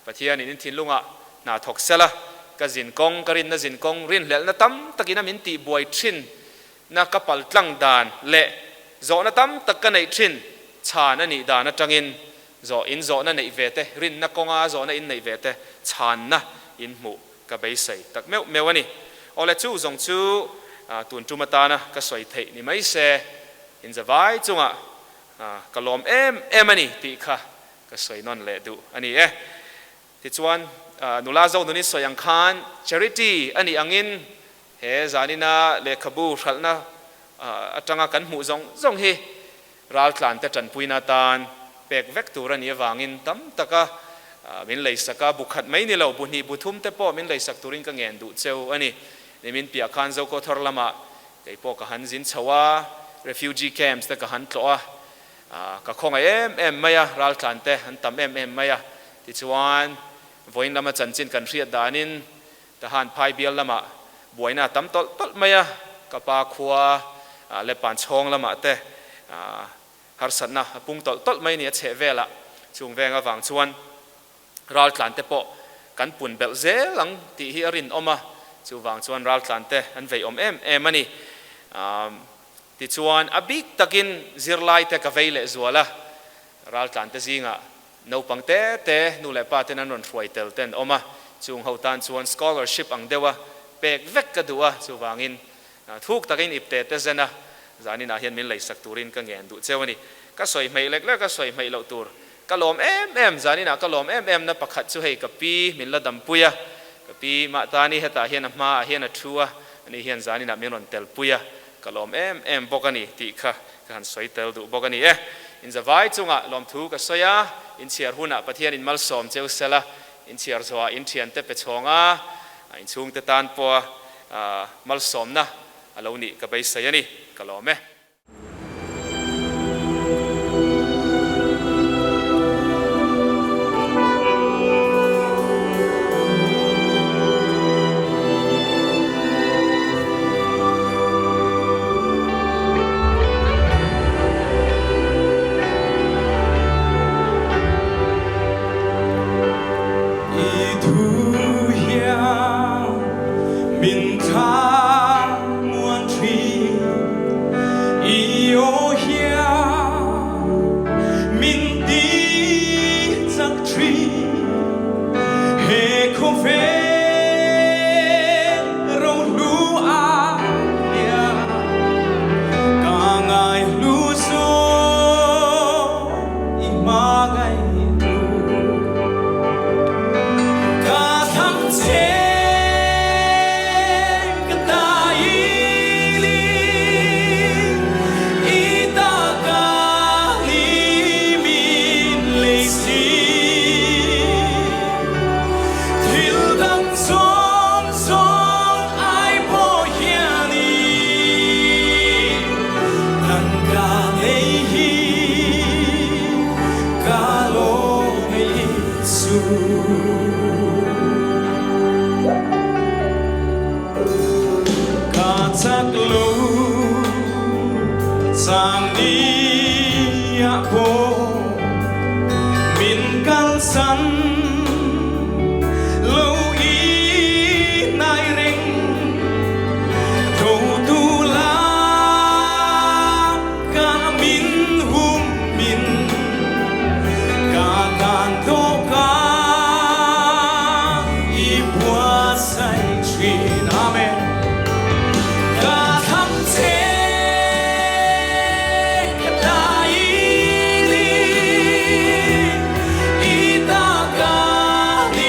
Pathianin in thinlungah hna thawk sela, ka zin kawng, ka rinna zin kawng rinhlelhna tam takin a min tihbuai thin na ka pal tlang dan leh zawhna tam tak ka neih thin chhan a nih dan atangin zawh in zawhna neih ve te, rinna kawnga zawhna in neih ve te chhanna in hmuh ka beisei tak meuh meuh a ni. Awle chu zawng chu tun tum atana ka sawi theih ni mai se, in zavai chungah ka lawm em em a ni tih kha ka sawi nawn leh duh a ni e. Tichuan nula Zonuni sawi ang khan charity a nih angin He zanina lehkhabu hralhna atanga kan hmuh zawng zawng hi raltlante tanpuina atan pek vek tur a nih avangin tam taka min leisak a, bu khat mai ni lo, bu hnih bu thum te pawh min leisak turin ka ngen duh cheu a ni. Nimin piah khan Zokhawthar lamah kei pawh ka han zin chho a, refugee camps te ka han tlawh a, ka khawngaih em em mai a, raltlante an tam em em mai a, tichuan vawiin lama chanchin kan hriat danin Tahan phai bial lamah buaina a tam tawlh tawlh mai a, ka pa khua leh Panchhawng lamah te harsatna a pung tawlh tawlh mai a ni a chheh velah. Chung veng avang chuan raltlan te pawh kan pun belh zel ang tih hi a rinawm a, chuvang chuan raltlan te an veiawm em em a ni. Tichuan a bik takin zirlai te ka vei leh zual a, raltlan te zingah Naupang te te, nu leh pa ten an rawn hruai tel te an awm a, chung ho tan chuan scholarship ang deuha pek vek ka duh a, chuvangin thuk takin ipte te zen a, zaninah hian min leisak turin ka ngen duh cheu a ni. Ka sawi hmeih lek lek a, sawi hmeih loh tur ka lawm em em, zaninah ka lawm em em na pakhat chu hei ka pi min la dampui a, ka pi Mahtani hetah hian a hmaah hian a thu a, ani hian zaninah min rawn telpui a, Ka lawm em em bawk a ni tih kha ka han sawi tel duh bawk a ni e. Inzavai chungah lawmthu ka sawi a, inchhiar hunah Pathian in malsawm cheu sela, inchhiar zawhah in thiante pe chhawng a, inchhungte tan pawha malsawmna a lo nih ka beisei a ni. Ka lawm e. I thu hian min thlamuan thin, i aw hian min ti chak thin, he khawvel Rohlu a hian ka ngaihlu zawk i hmangaihtu. Ka thlang che ka ta i li, i ta ka li min lei si. Thil dang zawng zawng ai pawh hianin tangka nei hi ka lawm e Isu. Ka chak lo chang ni ah pawh min kalsan lo i nai reng tho tu la ka min hum min ka tan tawh ka i buatsaih thin. Amen. Ka thlang che ka ta i ni i ta ka ni.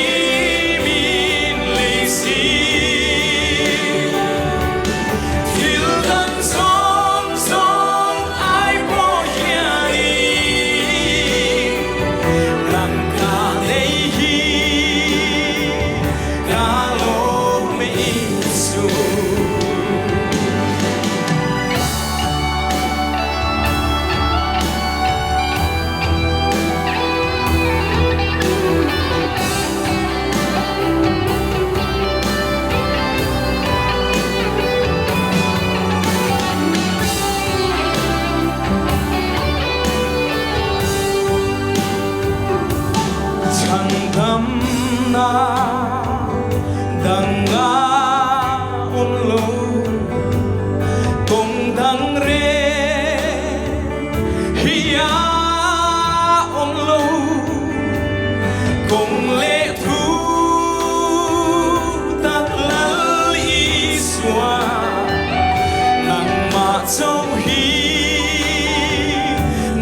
zawng hi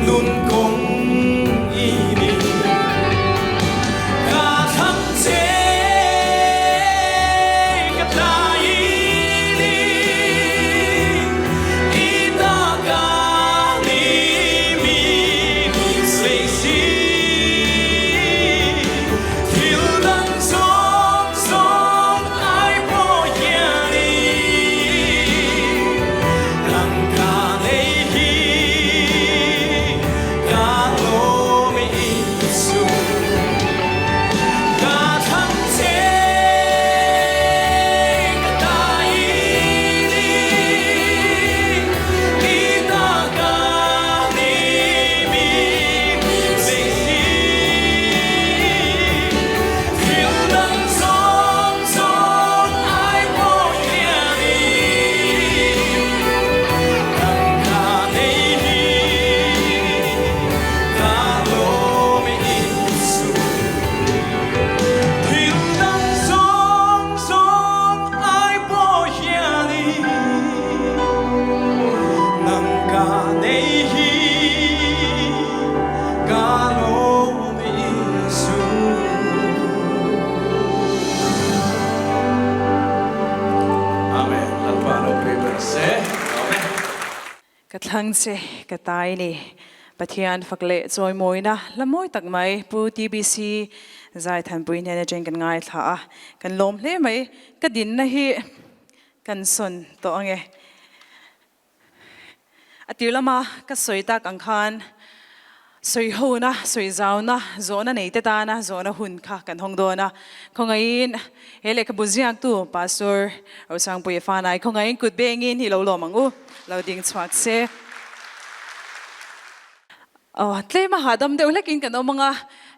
nun kawng i ni. Ka thlang che ka tlai ni i ta ka ni mi sei si thil dang zawng zawng ai pawh hian i tangka nei hi ka lawm i su ka thlang che ka ta i ni i ta ka ni mi sei si thil dang zawng zawng ai pawh hian i tangka nei hi ka lawm i su thil dang zawng zawng ai pawh hian i tangka nei hi ka lawm i su. Amen. Lalpa ropui ber se. Amen. Ka thlang che ka tai ni. Pathian fak leh chawimawina la mawi tak mai Pu TBC Zaithanpui hnen atangin kan ngaithla a, kan lawm hle mai. Ka dinna hi kan sawn tawh ange. A tir lama ka sawi tak ang khan sawi hona, sawi zauna, zawhna nei te tana zawhna hun kha kan hawng dawn a. Khawngaihin he lehkhabu ziaktu Pastor Rosangpuia Fanai khawngaihin kut bengin hi lo lawm ang u, lo ding chhuak se. Aw, tlem a hahdam deuh hlekin kan awm ang a,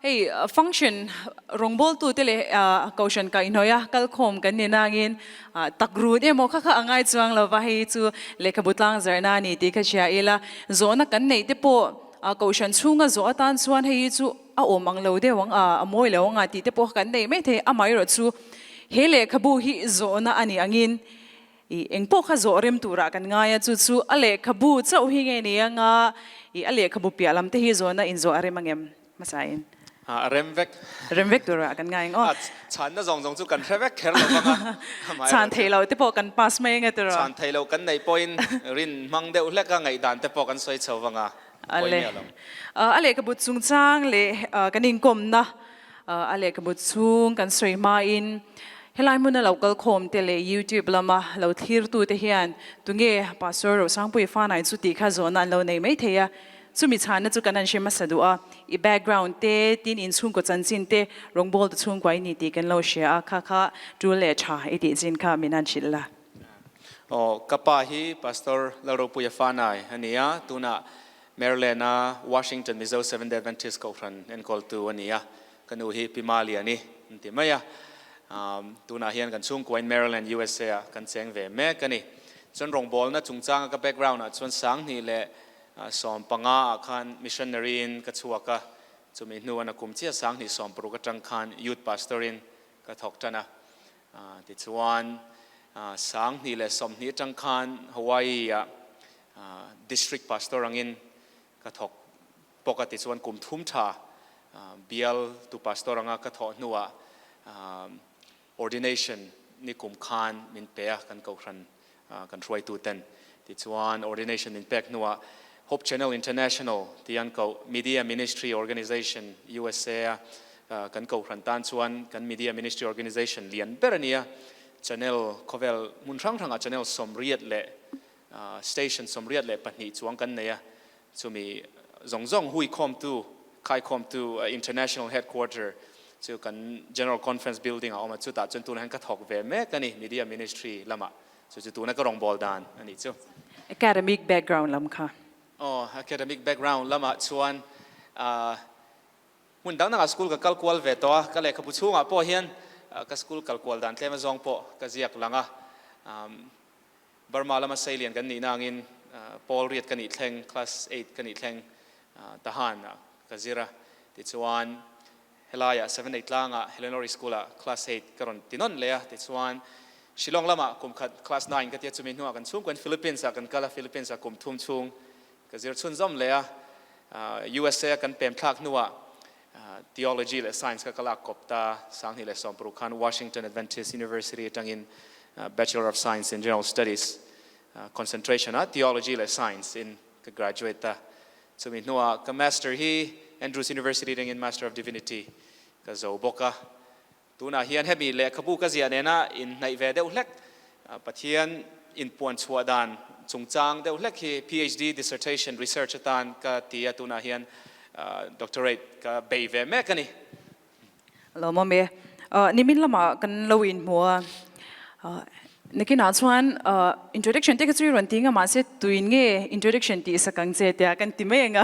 hei function rawngbawltu te leh kohhran kaihhnawih a kalkhawm kan ni nangin tak run emaw kha kha a ngai chuang lo va, hei chu lehkhabu tlang zarhna a ni tih kha hria ila, zawhna kan neih te pawh kohhran chhunga zawh atan chuan hei hi chu a awm ang lo deuh ang a, a mawi lo ang a tih te pawh kan nei maithei, amaherawh chu he lehkhabu hi zawhna a nih angin I eng pawh kha zawh rem turah kan ngai a, chu chu a lehkhabu chauh hi nge ni anga i a lehkhabu piah lam te hi zawhna inzawh a rem angem hmasain? A rem vek. Rem vek turah kan ngai ang aw. A chhanna zawng zawng chu kan hre vek kher lo vang a, amaherawhchu. Chhan theih loh te pawh kan pass mai anga tiraw? Chhan theih loh kan neih pawhin rin hmang deuh hlek a ngaihdan te pawh kan sawi chho vang a, pawi miah lo. A lehkhabu chungchang leh kan inkawmna A lehkhabu chhung kan sawi hmain helai hmuna lo kal khawm te leh YouTube lama lo thlirtu te hian tunge Pastor Rosangpuii Fanai chu tih kha zawhna an lo nei mai thei a, chumi chhanna chu kan han hre hmasa duh a, i background te, tin inchhungkaw chanchin te, rawngbawltu chhungkua i ni tih kan lo hria a, kha kha tul leh tha i tih chin kha min han hrilh la. Aw, ka pa hi Pastor Lalropuia Fanai a ni a, tunah Maryland a Washington Mizo Seventh Day Adventist Kohhran enkawltu a ni a, ka nu hi Pi Maliani an ti mai a. Tunah hian kan chhungkuain Maryland, USA ah kan cheng ve mek a ni. Chuan rawngbawlna chungchanga ka background ah chuan Sanghnih leh 15 ah khan missionary in ka chhuak a, chumi hnuan a kum chiah 2016 atang khan Youth Pastor in ka thawk tan a. Tichuan 2020 atang khan Hawaii ah District Pastor angin ka thawk bawk a, tichuan kum thum tha bial tu Pastor anga ka thawh hnuah Ordination ni kum khan min pe a kan kohhran kan hruaitu ten. Tichuan Ordination min pek hnuah Hope Channel International tih an koh Media Ministry Organization USA a kan kohhran tan chuan kan Media Ministry Organization lian ber a ni a, channel khawvel hmun hrang hrangah channel 82 leh Station 82 chuang kan nei a, chumi zawng zawng huikhawmtu, khaikhawmtu International Headquarter chu kan General Conference Building ah a awm a, chutah chuan tunah hian ka thawk ve mek a ni, Media Ministry lamah, chu chu tuna ka rawngbâwl dan a nih chu. Academic background lam kha. Aw, academic background lamah chuan hmun dang dangah school ka kal kual ve tawh a, ka lehkhabu chhungah pawh hian ka school kal kual dan tlem azawng pawh ka ziak lang a. Burma lama Seilian kan nihna angin Pawl riat ka nih thleng, class eight ka nih thleng Tahan ah ka zir a, tichuan helaiah Seven Eight tlangah Helenori School ah class eight ka rawn ti nawn leh a, tichuan Shillong lamah kum khat class nine ka tia chumi hnuah kan chhungkuan Philippines ah kan kal a, Philippines ah kum thum chhung ka zir chhunzawm leh a, USA a kan pem thlak hnuah Theology leh Science ka ka lak kawp ta, 2016 khan Washington Adventist University atangin Bachelor of Science in General Studies concentration ah Theology leh Science in ka graduate ta, chumi hnuah ka Master hi Andrews University atangin Master of Divinity ka zo bawk a. Tunah hian hemi lehkhabu ka ziah nena inhnaih ve deuh hlek, Pathian inpuan chhuah dan chungchang deuh hlek hi PhD dissertation research atan ka ti a, tunah hian doctorate ka bei ve mek a ni. Lawmawm e. Nimin lamah kan lo inhmu a, nakinah chuan introduction te kha chu i rawn ti nga mahse tuin nge introduction tih sak ang che tia kan ti mai ang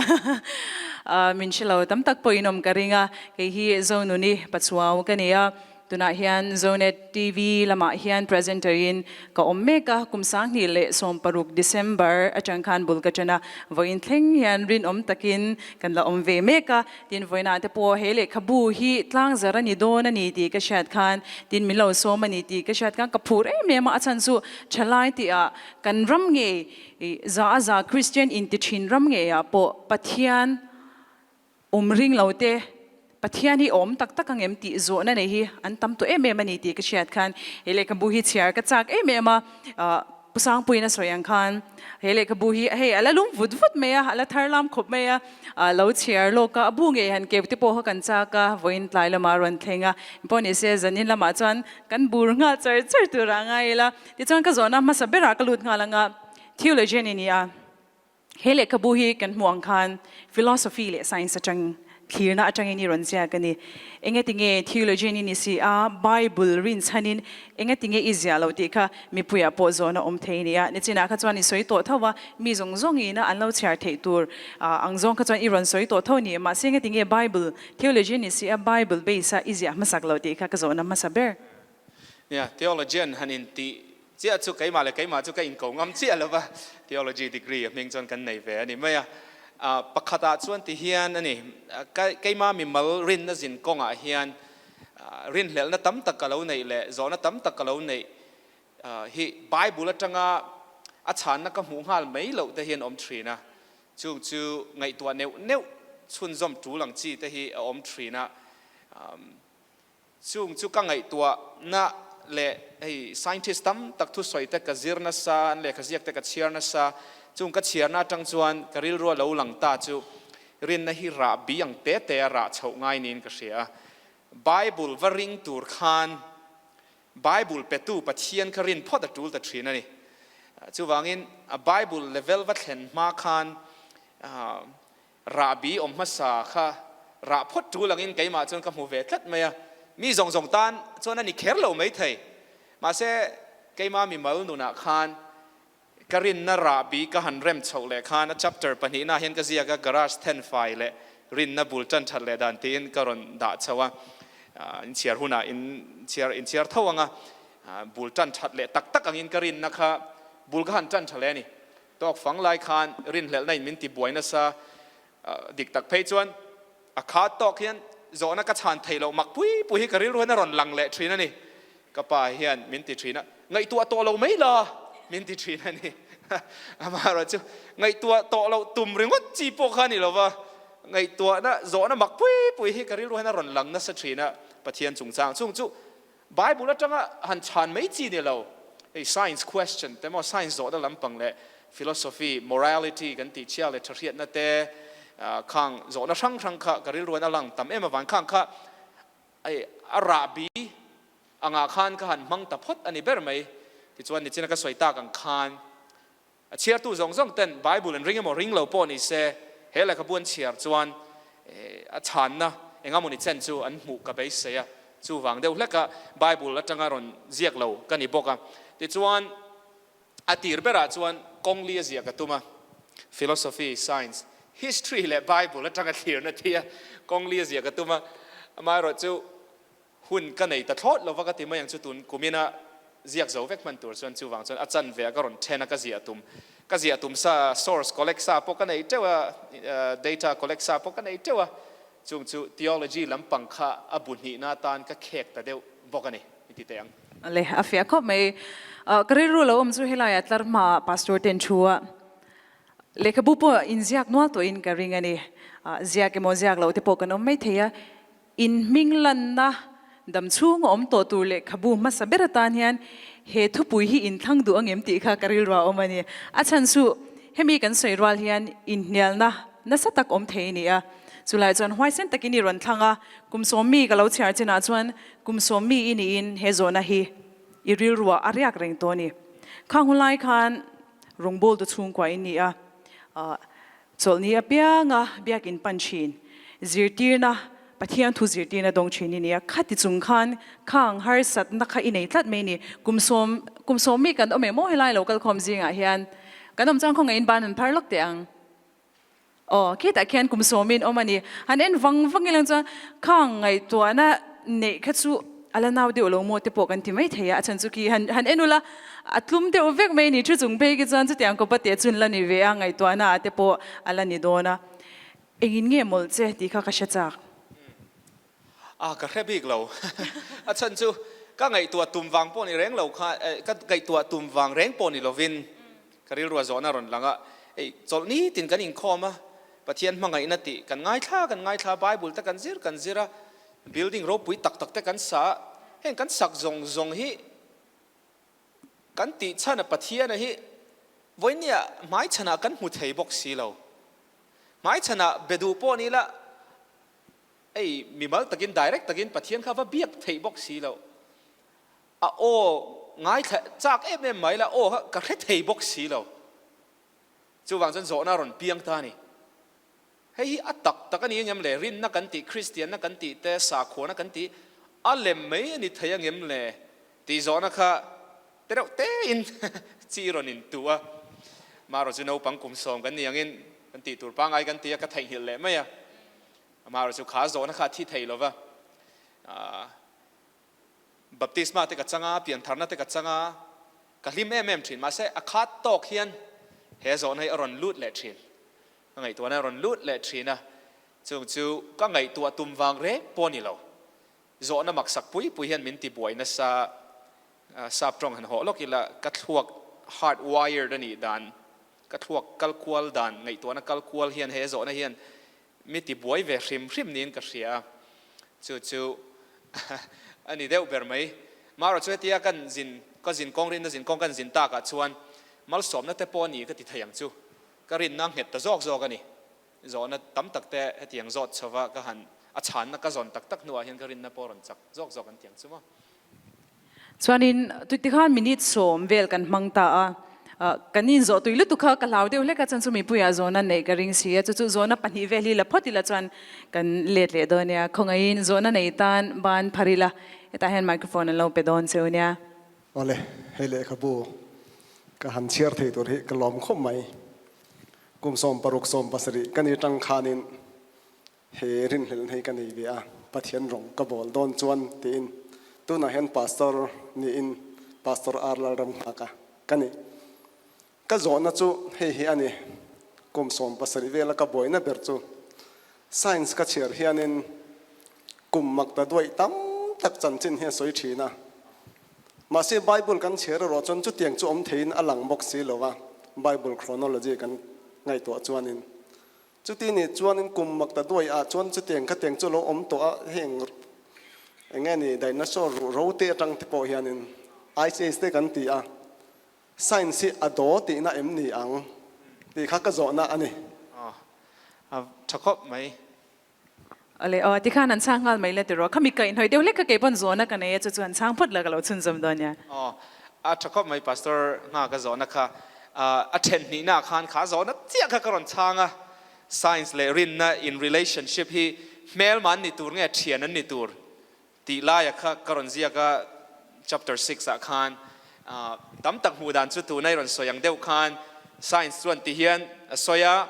a, min hre lo tam tak pawh in awm ka ring a, kei hi Zonuni Pachuau ka ni a, tunah hian Zonet TV lamah hian presenter in ka awm mek a, kum 2016 December atang khan bul ka ṭan a, vawiin thleng hian rinawm takin kan la awm ve mek a. Tin, vawiinah te pawh he lehkhabu hi tlangzar a ni dawn a ni tih ka hriat khan, tin min lo sawm a ni tih ka hriat khan ka phur em em a, a chhan chu thalai tihah kan ram ngei za a za Kristian inti thin ram ngeiah pawh Pathian awm ring lo te, Pathian hi awm tak tak ang em tih zawhna nei hi an tam tawh em em a ni tih ka hriat khan he lehkhabu hi chhiar ka chak em em a. Pu Sangpuiin a sawi ang khan he lehkhabu hi hei a la lum vut vut mai a, a la thar lam khawp mai a, a lo chhiar lawk a, a bu ngei han keu te pawh kha kan chak a, vawiin tlai lamah a rawn thleng a, pawh ni se zanin lamah chuan kan bur nghal char char tur a ngai ila, tichuan ka zawhna hmasa berah ka lut nghal ang a, theologian i ni a. He lehkhabu hi kan hmuh ang khan philosophy leh science atang thlirna atangin i rawn ziak a ni. Engatinge theologian i ni si a, Bible rinchhanin engatinge i ziah loh tih kha mipuiah pawh zawhna awm thei a ni a. Nichinah kha chuan i sawi tawh tho a, mi zawng zawngin an lo chhiar theih tur ang zawng kha chuan i rawn sawi tawh tho a ni. Mahse engatinge Bible theologian ni si a, Bible base a i ziah hmasak loh tih kha ka zawhna hmasa ber. Nia, theologian han intih Chiah chu keimah leh keimah chu ka inko ngam chiah lo va, theology degree a hming chuan kan nei ve a ni mai a. Pakhatah chuan ti hian a ni, keimah mimal rinna zin kawngah hian rinhlelhna tam tak ka lo neih leh zawhna tam tak ka lo neih hi Bible atanga a chhanna ka hmuh nghal mai loh te hian awm thin a. Chung chu ngaihtuah neuh neuh chhunzawm tul ang chi te hi a awm thin a. Chung chu ka ngaihtuahna leh hei scientist tam tak thusawi te ka zir nasa, an lehkha ziak te ka chhiar nasa, chung ka chhiarna atang chuan ka rilru a lo lang ta chu rinna hi rah bi ang te te a rah chhoh ngai niin ka hria a. Bible va ring tur khan Bible petu Pathian kha rin phawt a tul ta thin a ni. Chuvangin a Bible level va thlen hma khan Rahbi awm hmasa kha rah phawt tul angin keimah chuan ka hmu ve tlat mai a, mi zawng zawng tan chuan a ni kher lo maithei. Mahse, keimah mimal nunah khan ka rinna rahbi ka han rem chhoh leh khan a chapter pahnihna hian ka ziak a, garage thenfai leh rinna bul tan that leh dan tiin ka rawn dah chho a, in chhiar hunah in chhiar in chhiar tho ang a, bul tan that leh tak tak angin ka rinna kha bul ka han tan tha leh a ni. Tawk fang lai khan rinhlelhna in min ti buai nasa dik tak phei chuan a khat tawk hian zawhna ka chhan theih loh mak pui pui hi ka rilru hian a rawn lang leh thin a ni. Ka pa hian min ti thin a, ngaihtuah tawh lo mai la min ti thin a ni. Amaherawh chu ngaihtuah tawh loh tum ringawt chi pawh kha a ni lova, ngaihtuahna zawhna mak pui pui hi ka rilru hian a rawn lang nasa thin a, Pathian chungchang chung chu Bible atanga han chhan mai chi ni lo, hei science question te maw, science zawhna lampang leh philosophy, morality kan tih chhia leh thahriatna te khang zawhna hrang hrang kha ka rilruan a lang tam em avang khang kha hei a rahbi angah khan ka han hmang ta phawt a ni ber mai. Tichuan nichina ka sawi tak ang khan A chhiartu zawng zawng ten Bible an ring emaw ring lo pawh ni se, he lehkhabu an chhiar chuan a chhanna engamawni chen chu an hmuh ka beisei a, chuvang deuh hleka Bible atanga rawn ziak lo ka ni bawk a. Tichuan, a tir berah chuan kawng li a ziah ka tum a, philosophy, science, history leh Bible atanga thlirna tia kawng li a ziah ka tum a, amaherawhchu Hun ka nei ta thlawt lova ka ti mai ang chu tun kumina ziak zo vek hman tur chuan chuvang chuan a chanve a ka rawn then a ka ziah tum ka ziah tum sa source collect sa pawh ka nei teuh a data collect sa pawh ka nei teuh a chung chu theology lampang kha a bu hnihna atan ka khek ta deuh bawk a ni i ti teh ang. Le a fiah khawp mai. Ka rilru lo awm chu helaiah tlar hmaah Pastor ten thu a lehkhabu pawh inziak nual tawhin ka ring a ni. Ziak emaw ziak loh te pawh kan awm mai thei a. In hming lanna dam chhung a awm tawh tur lehkhabu hmasa ber atan hian he thupui hi inthlang duh angem tih kha ka rilru a awm a ni. A chhan chu hemi kan sawi rual hian inhnialna nasa tak awm thei a ni a. Chulai chuan huaisen takin i rawn thlang a, kum sawmmi ka lo chhiar chinah chuan kum sawmmi i niin he zawhna hi i rilruah a riak reng tawh a ni. Khang hun lai khan rawngbawltu chhungkua in ni a, chawlhni apianga biakin pan thin, zirtirna, Pathian thu zirtirna dawng thin i ni a, khati chung khan khang harsatna kha i nei tlat mai a ni. Kum sawm, kum sawmmi kan awm em aw helai lo kalkhawm zingah hian kan awm chuan khawngaih in ban an phar lawk teh ang. Aw, khitah khian kum sawmin awm a ni. Han en vang vang ilang chuan khang ngaihtuahna neih kha chu a la nau deuh lo maw te pawh kan ti mai thei a, a chhan chu khi han han en ula a tlum deuh vek mai a ni. Thu chung phei khi chuan chutiang kawpa teh chun la ni ve a, ngaihtuahna ah te pawh a la ni dawn a. Engin nge mawlh che tih kha ka hre chak. A, ka hre bik lo. A chhan chu ka ngaihtuah tum vang pawh ni reng lo kha, ka ngaihtuah tum vang reng pawh ni lovin ka rilru a zawhna rawn lang a. Ei, chawlh nitin kan inkhawm a, Pathian hmangaihna tih kan ngaithla kan ngaithla a, Bible te kan zir kan zir a, building ropui tak tak te kan sa a, heng kan sak zawng zawng hi kan tih chhan a Pathiana hi vawinia hmaichhanah kan hmu thei bawk si lo. Hmaichhanah be duh pawh ni ila, Ei, mimal takin, direct takin Pathian kha va biak theih bawk si lo. A aw ngaithla chak em em mai la, aw kha ka hre thei bawk si lo. Chuvang chuan zawhna a rawn piang ta a ni. Hei hi a tak tak a ni angem le? Rinna kan tih, Kristianna kan tih te, sakhuana kan tih a lem mai a ni thei angem le? Tih zawhna kha te reuh tein chi rawn intuh a. Marawh chu naupang kum sawm kan ni angin kan tih tur pangngai kan ti a, ka theihnghilh leh mai a. Amaherawhchu chu kha zawhna kha a thi thei lova, baptisma te ka chang a, piantharna te ka chang a, ka hlim em em thin. Mahse a khat tawk hian he zawhna hi a rawn lut leh thin. Ka ngaihtuahna a rawn lut leh thin a, chung chu ka ngaihtuah tum vang reng pawh a ni lo. Zawhna maksak pui pui hian min tibuai nasa, sap tawng han hawh lawk ila, ka thluak hard wired a nih dan, ka thluak kal kual dan, ngaihtuahna kal kual hian he zawhna hian Mi tibuai ve hrim hrim niin ka hria a, chu chu a ni deuh ber mai. Marawh chu hetia kan zin, ka zin kawng rinna zin kawng kan zin takah chuan malsawmna te pawh a ni ka ti thei ang chu. Ka rinna a nghet ta zawk zawk a ni. Zawhna tam tak te hetiang zawt chhova ka han a chhanna ka zawn tak tak hnuah hian ka rinna pawh a rawn chak zawk zawk an ti ang chu maw. Chuanin tikhan minute sawm vel kan hmang ta a, kan inzawh tui lutuk kha ka hlau deuh hlek a, chuan chu mipuiah zawhna neih ka ring si a, chu chu zawhna pahnih vel hi la phawt ila chuan kan let leh dawn nia, khawngaihin zawhna nei tan ban phar ila, hetah hian microphone an lo pe dawn cheu nia. Awle, hei lehkhabu ka han chhiar thei tur hi ka lawm khawp mai. Kum 16 17 ka ni tang khanin He rinhlelh hei ka nei ve a, Pathian rawng ka bawl dawn chuan tiin tunah hian Pastor niin Pastor R Lalramnghaka ka ni. Ka zawhna chu hei hi a ni, kum 17 vela ka buaina ber chu Science ka chhiar hianin kum mak ta duaih tam tak chanchin hi a sawi thin a, mahse Bible kan chhiar erawh chuan chutiang chu awm theiin a lang bawk si lo a, Bible chronology kan ngaihtuah chuanin Chuti nih chuanin kum mak ta duai ah chuan chutiang khatiang chu lo awm tawh a, heng eng nge ni dinosaur ruh ro te atang te pawh hianin Ice Age te kan ti a, science hi a daw tihna em ni ang tih kha ka zawhna a ni. A tha khawp mai. Awle aw, tikhan an chhang nghal mai la tiraw? Khami kaihhnawih deuh hlek kha kei pawn zawhna ka nei a, chu chu an chhang phawt la ka lo chhunzawm dawn nia. Aw, a tha khawp mai Pastor Ngha ka zawhna kha. A then hnihna ah khan kha zawhna chiah kha ka rawn chhang a, Science leh rinna in relationship hi hmelma an ni tur nge thian an ni tur tih laia kha ka rawn ziak a, chapter six ah khan tam tak hmuh dan chu tuna i rawn sawi ang deuh khan science chuan ti hian a sawi a,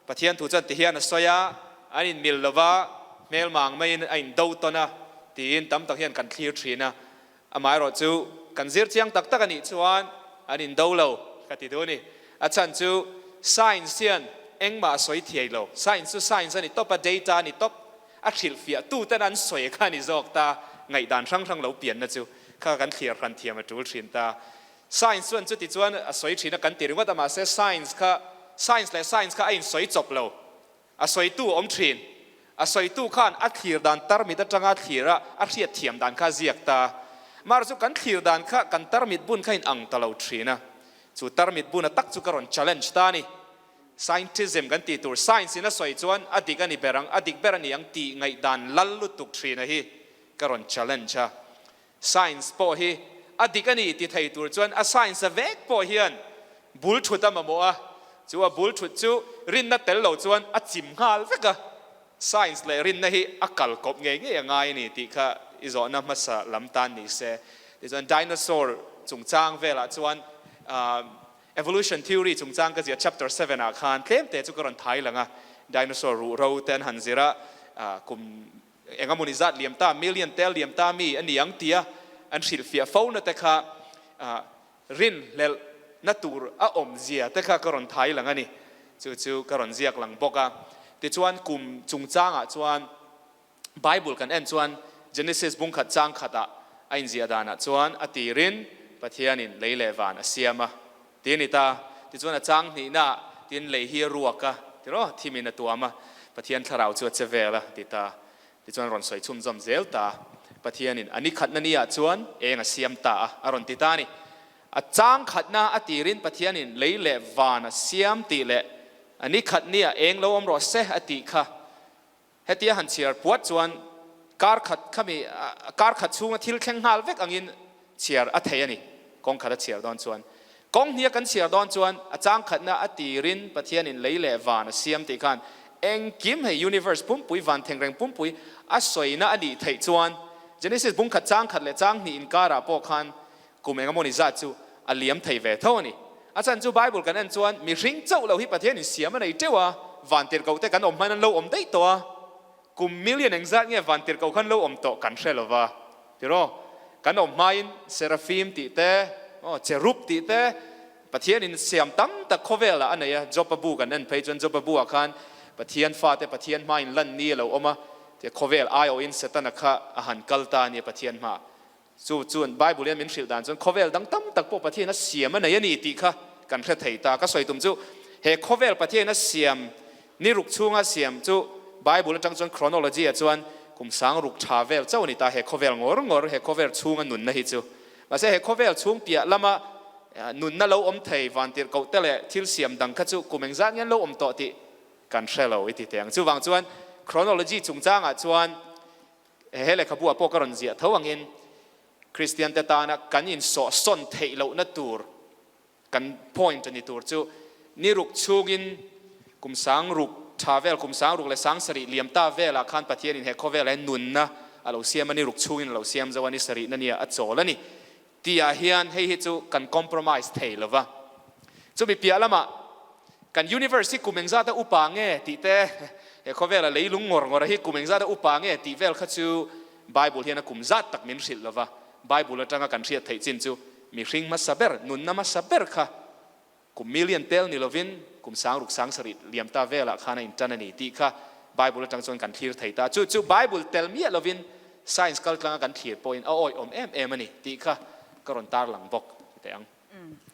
Pathian thu chuan ti hian a sawi a, an inmil lova hmelma ang maiin a indo tawn a tiin tam tak hian kan thlir thin a, amaherawh chu kan zir chiang tak tak a nih chuan an indo lo ka ti duh a ni. A chhan chu science hian engmah a sawi thiai lo, science chu science a ni tawp a, data a ni tawp. A hrilhfiah tuten an sawi kha a ni zawk ta, ngaihdan hrang hrang lo pianna chu. Kha kan thlir hran thiam a tul thin ta. Science chuan chuti chuan a sawi thin a kan ti ringawt a mahse science kha science leh science kha a insawi chawp lo. A sawitu a awm thin. A sawitu khan a thlir dan tarmit atanga thlir a a hriat thiam dan kha a ziak ta. Mar chu kan thlir dan kha kan tarmit bun kha in ang ta lo thin a. Chu tarmit buna tak chu ka rawn challenge ta a ni. Scientism kan tih tur science in a sawi chuan a dik a ni ber ang, a dik ber a ni ang tih ngaihdan lal lutuk thin a hi ka rawn challenge a. Science pawh hi a dik a ni ti thei tur chuan a science a vek pawh hian bul thut a mamawh a, chu a bul thut chu rinna tel lo chuan a chim nghal vek a, science leh rinna hi a kal kawp ngei ngei a ngai a ni tih kha i zawhna hmasa lam tan ni se. Tichuan dinosaur chungchang velah chuan evolution theory chungchang ka ziah chapter seven ah khan tlem te chu ka rawn thai lang a, dinosaur ruhro te an han zir a, kum Engamawni zat liam ta, million tel liam ta mi a ni ang tia an hrilhfiah fo na te kha rinhlelh na tur a awm zia te kha ka rawn thai lang a ni. Chu chu ka rawn ziak lang bawk a. Tichuan kum chungchangah chuan Bible kan en chuan Genesis bungkhat chang khatah a inziah danah chuan a tirin Pathianin lei leh van a siam a Ti a ni ta. Tichuan a chang hnihna tin lei hi a ruak a, tiraw, thimin a tuam a, Pathian thlarau chu a che vel a, ti ta. Tichuan rawn sawi chhunzawm zel ta. Pathianin a ni khatna ni ah chuan eng a siam ta a, a rawn ti ta a ni. A chang khatna a tirin Pathianin lei leh van a siam tih leh a ni khat ni ah eng lo awm rawh se a tih kha Hetia han chhiar puat chuan kar khat khami kar khat chhunga thil thleng nghal vek angin chhiar a thei a ni. Kawng khat a chhiar dawn chuan. Kawng hnia kan chhiar dawn chuan a chang khatna a tirin Pathianin lei leh van a siam tih khan engkim hei universe pumpui van thengreng pumpui a sawina a nih theih chuan Genesis bung khat chang khat leh chang hnih inkarah pawh khan kum engemawni zat chu a liam thei ve tho a ni. A chhan chu Bible kan en chuan mihring chauh lo hi Pathianin siam a nei teuh a, van tirhkoh te kan awm hmain an lo awm daih tawh a, kum million engzat nge van tirhkoh khan lo awm tawh kan hre lo va, tiraw? Kan awm hmain Seraphim tih te, aw Cherub tih te, Pathianin siam tam tak khawvelah a nei a, Job-a bu kan en phei chuan Job-a bu-ah khan Pathian fate Pathian hmain lan ni a lo awm a, khawvel aiawhin Setana kha a han kal ta a nia Pathian hmaah. Chu chuan Bible hian min hrilh dan chuan khawvel dang tam tak pawh Pathian a siam a nei a ni tih kha kan hre thei ta. Ka sawi tum chu he khawvel Pathian a siam ni ruk chhunga siam chu Bible atang chuan chronology ah chuan kum sang ruk tha vel chauh a ni ta he khawvel ngawr ngawr he khawvel chhunga nunna hi chu. Mahse he khawvel chhung piah lama nunna lo awm thei vantirh koh te leh thil siam dang kha chu kum engzat nge an lo awm tawh tih kan hre lo i ti teh ang. Chuvang chuan chronology chungchangah chuan He lehkhabu ah pawh ka rawn ziah tho angin Kristian te tana kan insawhsawn theih lohna tur kan point a ni tur chu ni ruk chhungin kum sang ruk tha vel kum sang ruk leh sang sarih liam ta velah khan Pathianin he khawvelah hian nunna a lo siam a ni ruk chhungin a lo siam zo a ni sarihna nia a chawl a ni tihah hian hei hi chu kan compromise thei lova chumi piah lamah Kan universe hi kum engzata upa nge tih te, he khawvela leilung ngawr ngawra hi kum engzata upa nge tih vel kha chu Bible hian a kum zat tak min hrilh lova. Bible atanga kan hriat theih chin chu mihring hmasa ber, nunna hmasa ber kha kum million tel ni lovin kum sang ruk sang sarih liam ta velah khan a intan a ni tih kha Bible atang chuan kan thlir thei ta. Chu chu Bible tel miah lovin science kaltlanga kan thlir pawhin a awihawm em em a ni tih kha ka rawn tarlang bawk teh ang.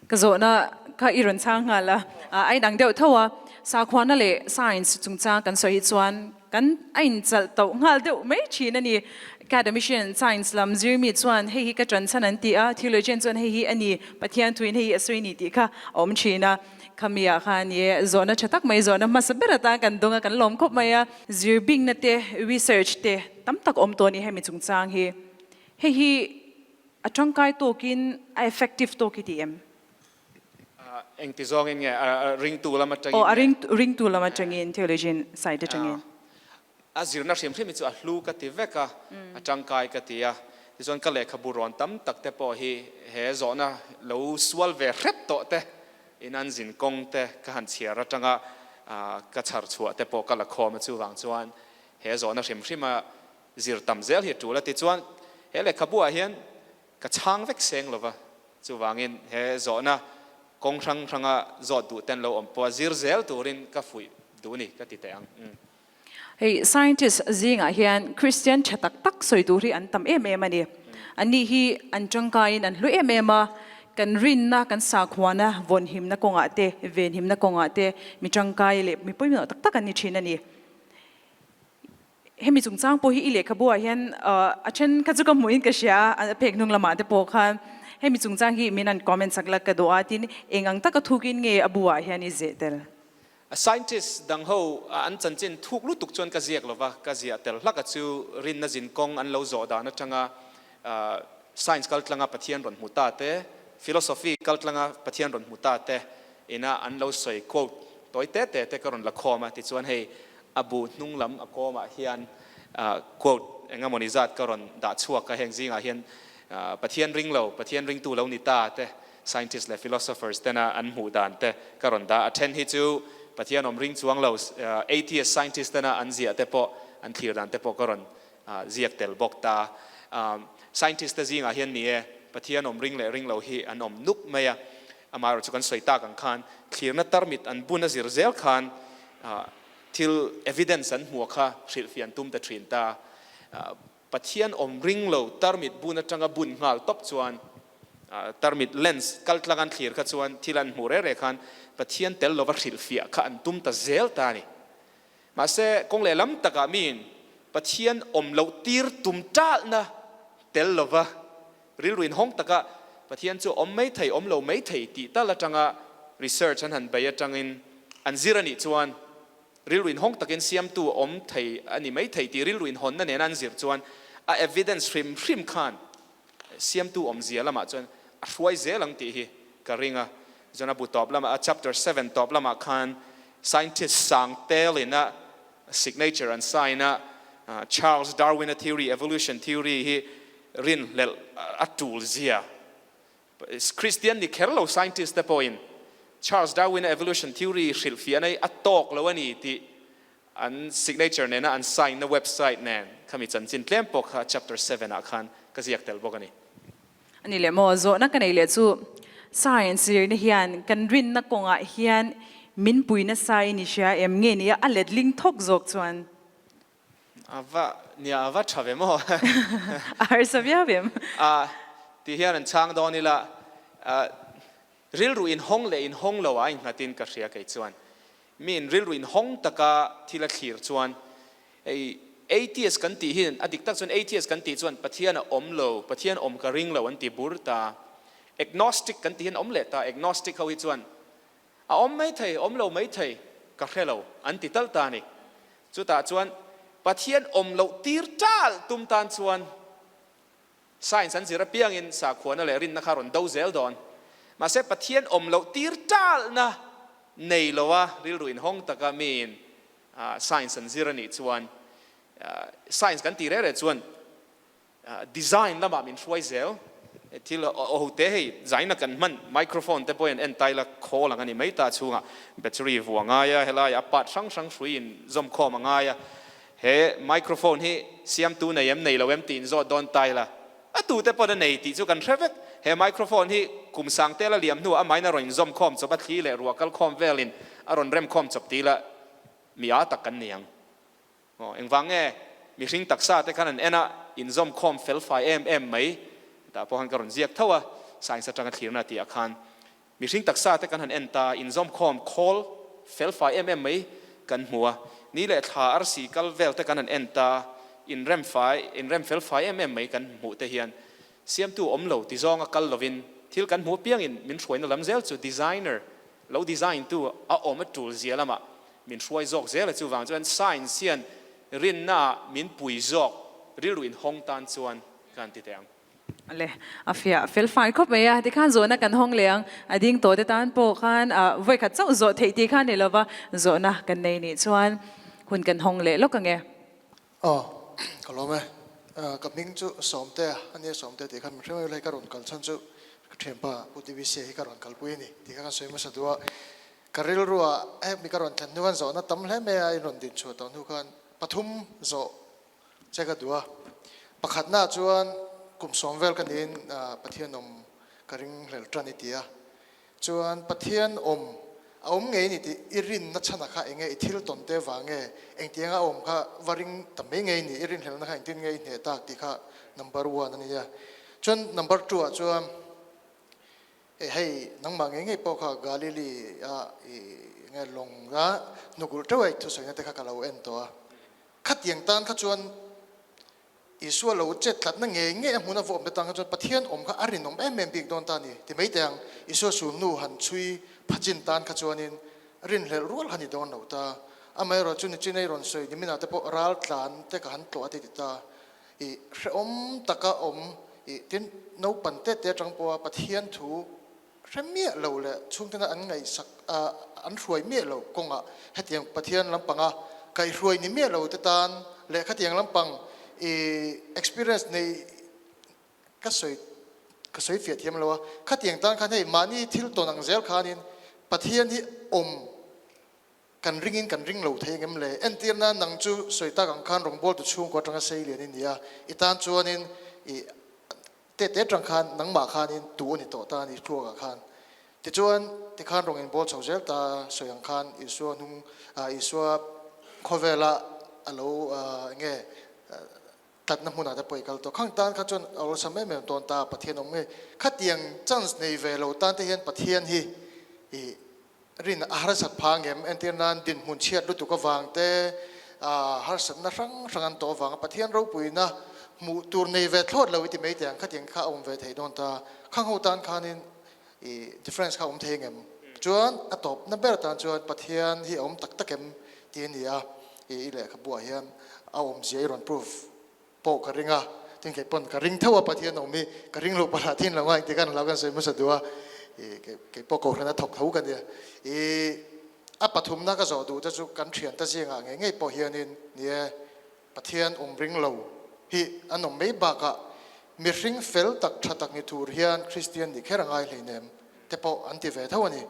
Ka zawhna kha i rawn chhang nghal a, a inang deuh tho a, sakhuana leh science chungchang kan sawi hi chuan kan a inchalh tauh nghal deuh mai thin a ni. Academician science lam zirmi chuan hei hi ka ṭan chhan an ti a, theologian chuan hei hi a ni, Pathian thuin hei hi a sawi ni tih kha a awm thin a. Khamiah khan i zawhna ṭha tak mai zawhna hmasa ber atan kan dawng a, kan lawm khawp mai a. Zir bingna te, research te tam tak awm tawh a ni hemi chungchang hi. Hei hi A tangkai tawkin a effective tawk i ti em? Engti zawngin nge a ringtu lam atangin nge? Aw, a ringtu lam atangin, theologian side atangin. A zirna hrim hrim hi chu a hlu ka ti vek a, a tangkai ka ti a. Tichuan ka lehkhabu rawn tam tak te pawh hi he zawhna lo sual ve hrep tawh te, in an zin kawng te ka han chhiar atanga ka chhar chhuah te pawh ka la khawm a, chuvang chuan he zawhna hrim hrima Zir tam zel hi a tul a ti chuan he lehkhabu ah hian ka chhang vek seng lova, chuvangin he zawhna kawng hrang hranga zawt duh ten lo awm pawh a zir zel turin ka fuih duh ni ka ti teh ang. Hei scientist zingah hian Christian tha tak tak sawi tur hi an tam em em a ni. Anni hi an tangkaiin an hlu em em a, kan rinna, kan sakhuana vawnhimna kawngah te, venhimna kawngah te mi tangkai leh mi pawimawh tak tak an ni thin a ni. Hemi chungchang pawh hi i lehkhabu ah hian a then kha chu ka hmuhin ka hria a, a phek hnung lamah te pawh khan hemi chungchang hi min an comment sak la ka duh a, tin eng ang taka thukin nge a bu ah hian i zeh tel? A scientist dang ho an chanchin thuk lutuk chuan ka ziak lova, ka ziah tel hlak a chu rinna zin kawng an lo zawh dan atanga science kal tlanga Pathian rawn hmu ta te, philosophy kal tlanga Pathian rawn hmu ta te ina an lo sawi quote tawi te te te ka rawn la khawm a, tichuan hei a bu hnung lam a kawmah hian quote engemawni zat ka rawn dah chhuak a, heng zingah hian Pathian ring lo, Pathian ringtu lo ni ta te, Scientist leh philosophers tena an hmuh dan te ka rawn dah. A then hi chu Pathian awm ring chuang lo, atheist scientist tena an ziah te pawh, an thlir dan te pawh ka rawn ziak tel bawk ta. Scientist te zingah hian ni e, Pathian awm ring leh ring lo hi an awm nuk mai a. Amaherawhchu chu kan sawi tak ang khan thlirna tarmit an bun a zir zel khan thil evidence an hmuh kha hrilhfiah an tum ta thin ta. Pathian awm ring lo tarmit bun atanga bun nghal tawp chuan tarmit lens kal tlang an thlir kha chuan thil an hmuh reh reh khan Pathian tel lova hrilhfiah kha an tum ta zel ta a ni. Mahse, kawng lehlam takah miin Pathian awm loh tir tum talhna tel lova rilru inhawng taka Pathian chu awm mai thei, awm lo mai thei tih tal atanga research an han bei atangin an zir a nih chuan Rilru inhawng takin siamtu awm thei a ni mai thei tih rilru inhawnna nena an zir chuan a evidence hrim hrim khan siamtu awmzia lamah chuan a hruai zel ang tih hi ka ring a. Chuan a bu tawp lamah, a chapter seven tawp lamah khan scientist sang telin a signature an sign a, Charles Darwin-a theory, evolution theory hi rinhlelh a tul zia Kristian ni kher lo scientist te pawhin Charles Darwin-a evolution theory hrilhfiahna hi a tawk lo a ni tih an signature nena an sign na website nen khami chanchin tlem pawh kha chapter seven ah khan ka ziak tel bawk a ni. A ni leh maw? Zawhna ka nei leh chu science zirna hian kan rinna kawngah hian min pui nasa in i hria em nge nia a letling thawk zawk chuan? A va, nia a va tha ve maw? A harsa viau em? A, ti hian an chhang dawn ila, rilru inhawng leh inhawng lo ah innghatin ka hria kei chuan. Mi in rilru inhawng taka thil a thlir chuan, hei atheist kan tih hian, a dik tak chuan atheist kan tih chuan Pathian a awm lo, Pathian awm ka ring lo an ti bur ta. Agnostic kan tih hian awm leh ta, agnostic ho hi chuan A awm mai thei, awm lo mai thei, ka hre lo, an ti tal ta a ni. Chutah chuan Pathian awm loh tir tal tum tan chuan science an zir apiangin sakhuana leh rinna kha rawn do zel dawn. Mahse Pathian awm loh tir talna nei loa rilru inhawng taka miin science an zir a nih chuan science kan tih reh reh chuan Design lamah min hruai zel. Thil ho te hei zaina kan hman microphone te pawhin en taila khawl ang a ni mai ta chhungah battery vuah ngai a, helai a part hrang hrang hrui in zawm khawm a ngai a, he microphone hi siamtu nei em nei lo em tih in zawt dawn taila a tute pawn a nei tih chu kan hre vek. He microphone hi kum sang tel a liam hnuah amahin a rawn inzawm khawm chawp a, thli leh ruah kal khawm velin a rawn rem khawm chawp tih la mi aa tak kan ni ang. Aw, engvang nge mihring taksa te khan an en a, inzawm khawm fel fai em em mai, hetah pawh khan ka rawn ziak tho a, science atanga thlirna tih ah khan mihring taksa te kan han en ta, inzawm khawm khawl fel fai em em mai kan hmu a, ni leh thla arsi kal vel te kan han en ta, inrem fai, inrem fel fai em em mai kan hmuh te hian siamtu awm lo ti zawnga kal lovin thil kan hmu apiangin min hruaina lam zel chu designer lo design tu a awm a tul zia lamah Min hruai zawk zel a, chuvang chuan science hian rinna ah min pui zawk rilru inhawng tan chuan ka han ti teh ang. Le, a fiah fel fai khawp mai a, tikhan zawhna kan hawng leh ang, a ding tawh te tan pawh khan vawikhat chauh zawh theih tih kha ni lova zawhna kan nei nih chuan hun kan hawng leh lawk ang e. Aw, ka lawm e. Ka hming chu Sawmtea a nia, Sawmtea tih khan min hre mai lai ka rawn kal chhan chu ka thianpa Pu TBC hi ka rawn kalpui a ni tih kha kan sawi hmasa duh a. Ka rilruah hemi ka rawn thlen hnu khan zawhna tam hle mai a, in rawn din chhuah tawh hnu khan pathum zawh che ka duh a. Pakhatnaah chuan kum sawm vel ka niin Pathian awm ka ring hlel tan i ti a. Chuan Pathian awm a awm ngei ni tih i rinna chhana kha enge i thil tawn te vang nge engtianga a awm kha va ring ta mai ngei ni i rinhlelna kha engtin nge i hneh tak tih kha number one a nia. Chuan number two ah chuan e hei nangmah ngei ngei pawh kha Galili a i nge lawng a hnugulh teuh a i thusawina te kha ka lo en tawh a. Khatiang tan kha chuan Isua lo chet tlatna ngei ngei a hmun a vawm te tan kha chuan Pathian awm kha a rinawm em em bik dawn ta a ni ti mai teh ang. Isua sulhnu han chhui phachin tan kha chuanin rinhlelh rual kha ni dawn lo ta. Amaherawhchu Nichinei rawn sawi niminah te pawh ral tlan te ka han tlawh a ti ti ta. I hrehawm taka awm i tin naupan te te atang pawha Pathian thu hre miah lo leh chhungtena an ngaihsak an hruai miah lo kawngah hetiang Pathian lampanga kaihhruai ni miah lo te tan leh khatiang lampang i experience nei ka sawi ka sawi fiah thiam lo a, khatiang tan khan hei mahni thil tawn ang zel khanin Pathian hi awm Kan ringin kan ring lo thei engem le? Entir nan nang chu sawi tak ang khan rawngbawltu chhungkaw atanga sei lian i ni a, i tan chuanin i te te atang khan nangmah khanin tu a ni tawh ta a ni thluakah khan. Tichuan tikhan rawng in bawl chho zel ta sawi ang khan Isua hnung Isua khawvela a lo enge tlatna hmunah te pawh i kal tawh. Khang tan kha chuan a awlsam em em tawn ta Pathian awm ngei. Khatiang chance nei ve lo tan te hian Pathian hi i Rin a harsat phah ngem? Entir nan dinhmun chhiat lutuk avang te, harsatna hrang hrang an tawh avanga Pathian ropuina hmuh tur nei ve thlawt lo i ti mai teh ang, khatiang kha a awm ve thei dawn ta. Khang ho tan khanin i difference kha a awm thei ngem? Chuan a tawpna ber tan chuan Pathian hi a awm tak tak em ti a ni a, i lehkhabuah hian a awmzia i rawn prove pawh ka ring a, tin kei pawn ka ring tho a Pathian awm hi ka ring loh pahlah thin lo a engtik an lo kan sawi hmasa duh a, ih kei pawh kohhran a thawk tho ka nia. Ih a pathumna ka zawh duh te chu kan thiante zingah ngei ngei pawh hianin ni e, Pathian awm ring lo hi an awm mai bakah mihring fel tak tha tak ni tur hian Kristian nih kher a ngai hleinem te pawh an ti ve tho a ni.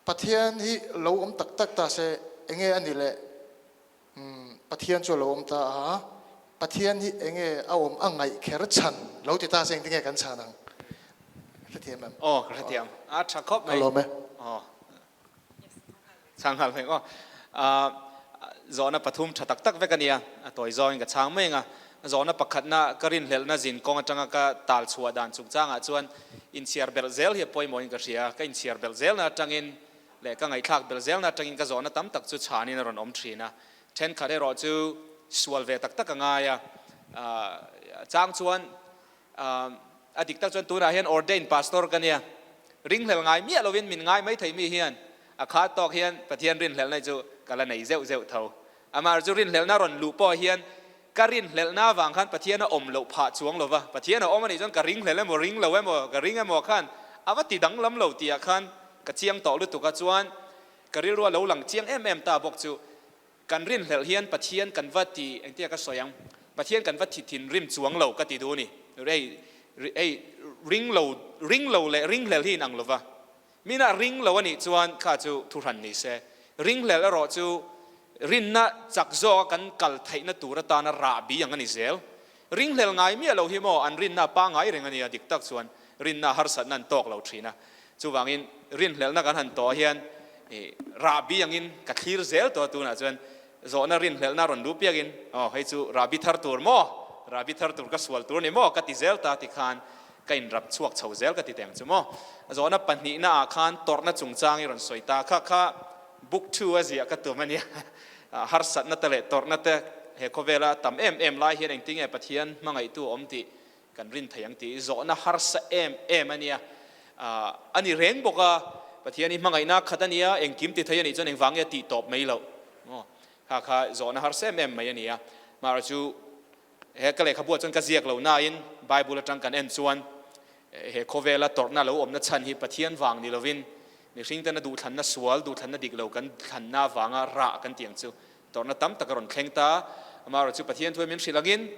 Pathian hi lo awm tak tak ta se enge a ni le? Umm Pathian chu a lo awm ta a, Pathian hi enge a awm a ngaih kher chhan lo ti ta se engtin nge kan chhan ang? Ka hrethiam em? Aw ka hrethiam. A tha khawp mai. Ka lawm e. Aw chhang nghal mai aw. Ah zawhna pathum tha tak tak vek a nia, a tawi zawngin ka chhang mai ang a. Zawhna pakhatna ka rinhlelhna zin kawng atanga ka tal chhuah dan chungchangah chuan inchhiar belh zel hi a pawimawhin ka hria. Ka inchhiar belh zelna atangin leh ka ngaihthlak belh zelna atangin ka zawhna tam tak chu chhanin a rawn awm thin a, thenkhat erawh chu sual ve tak tak a ngai a, chang chuan a dik tak chuan tunah hian ordained pastor ka nia, ringhlel ngai miah lovin min ngai mai thei mi hian a khat tawk hian Pathian rinhlelna chu ka la nei zeuh zeuh tho. Amah chu rinhlelna rawn luh pawh hian ka rinhlelhna avang khan Pathian a awm loh phah chuang lo va, Pathian a awm a nih chuan ka ringhlel emaw ring lo emaw ka ring emaw khan a va ti danglam lo tih ah khan ka chiang tawh lutuk a, chuan ka rilru a lo lang chiang em em ta bawk chu kan rinhlelh hian Pathian kan va ti engtia ka sawi ang Pathian kan va thi thinrim chuang lo ka ti duh a ni, hei hei ring lo ring lo leh ringhlel hi inang lo va, Mina ring lo a nih chuan kha chu thuhran ni se. Ringhlel erawh chu rinna chak zawka kan kal theihna tur atana rahbi ang a ni zel. Ringhlel ngai miah lo hi maw an rinna pangngai reng a nia, dik tak chuan rinna harsatna an tawk lo thin a. Chuvangin rinhlelna kan han tawh hian rahbi angin ka thlir zel tawh a, tunah chuan zawhna rinhlelhna rawn luh piakin aw hei chu rahbi thar tur maw, rahbi thar tur ka sual tur a ni maw ka ti zel ta tikhan Ka inrap chhuak chho zel ka ti teng chu maw. Zawhna pahnihna ah khan tawrhna chungchang i rawn sawi ta kha kha book two a ziah ka tum a nia. Harsatna te leh tawrhna te he khawvela tam em em lai hian engtinge Pathian hmangaihtu a awm tih kan rin thei ang tih zawhna harsa em em a nia. A ni reng bawk a, Pathian hi hmangaihna khat a nia, engkim ti thei a nih chuan engvang nge tih tawp mai loh maw. Kha kha zawhna harsa em em mai a nia. Amaherawhchu He ka lehkhabuah chuan ka ziak lo nain Bible atang kan en chuan he khawvela tawrhna lo awmna chhan hi Pathian vang ni lovin mihring tena duhthlanna sual, duhthlanna dik lo kan thlanna avanga rah kan tih ang chu tawrhna tam tak a rawn thleng ta. Amaherawhchu Pathian thu hi min hrilh angin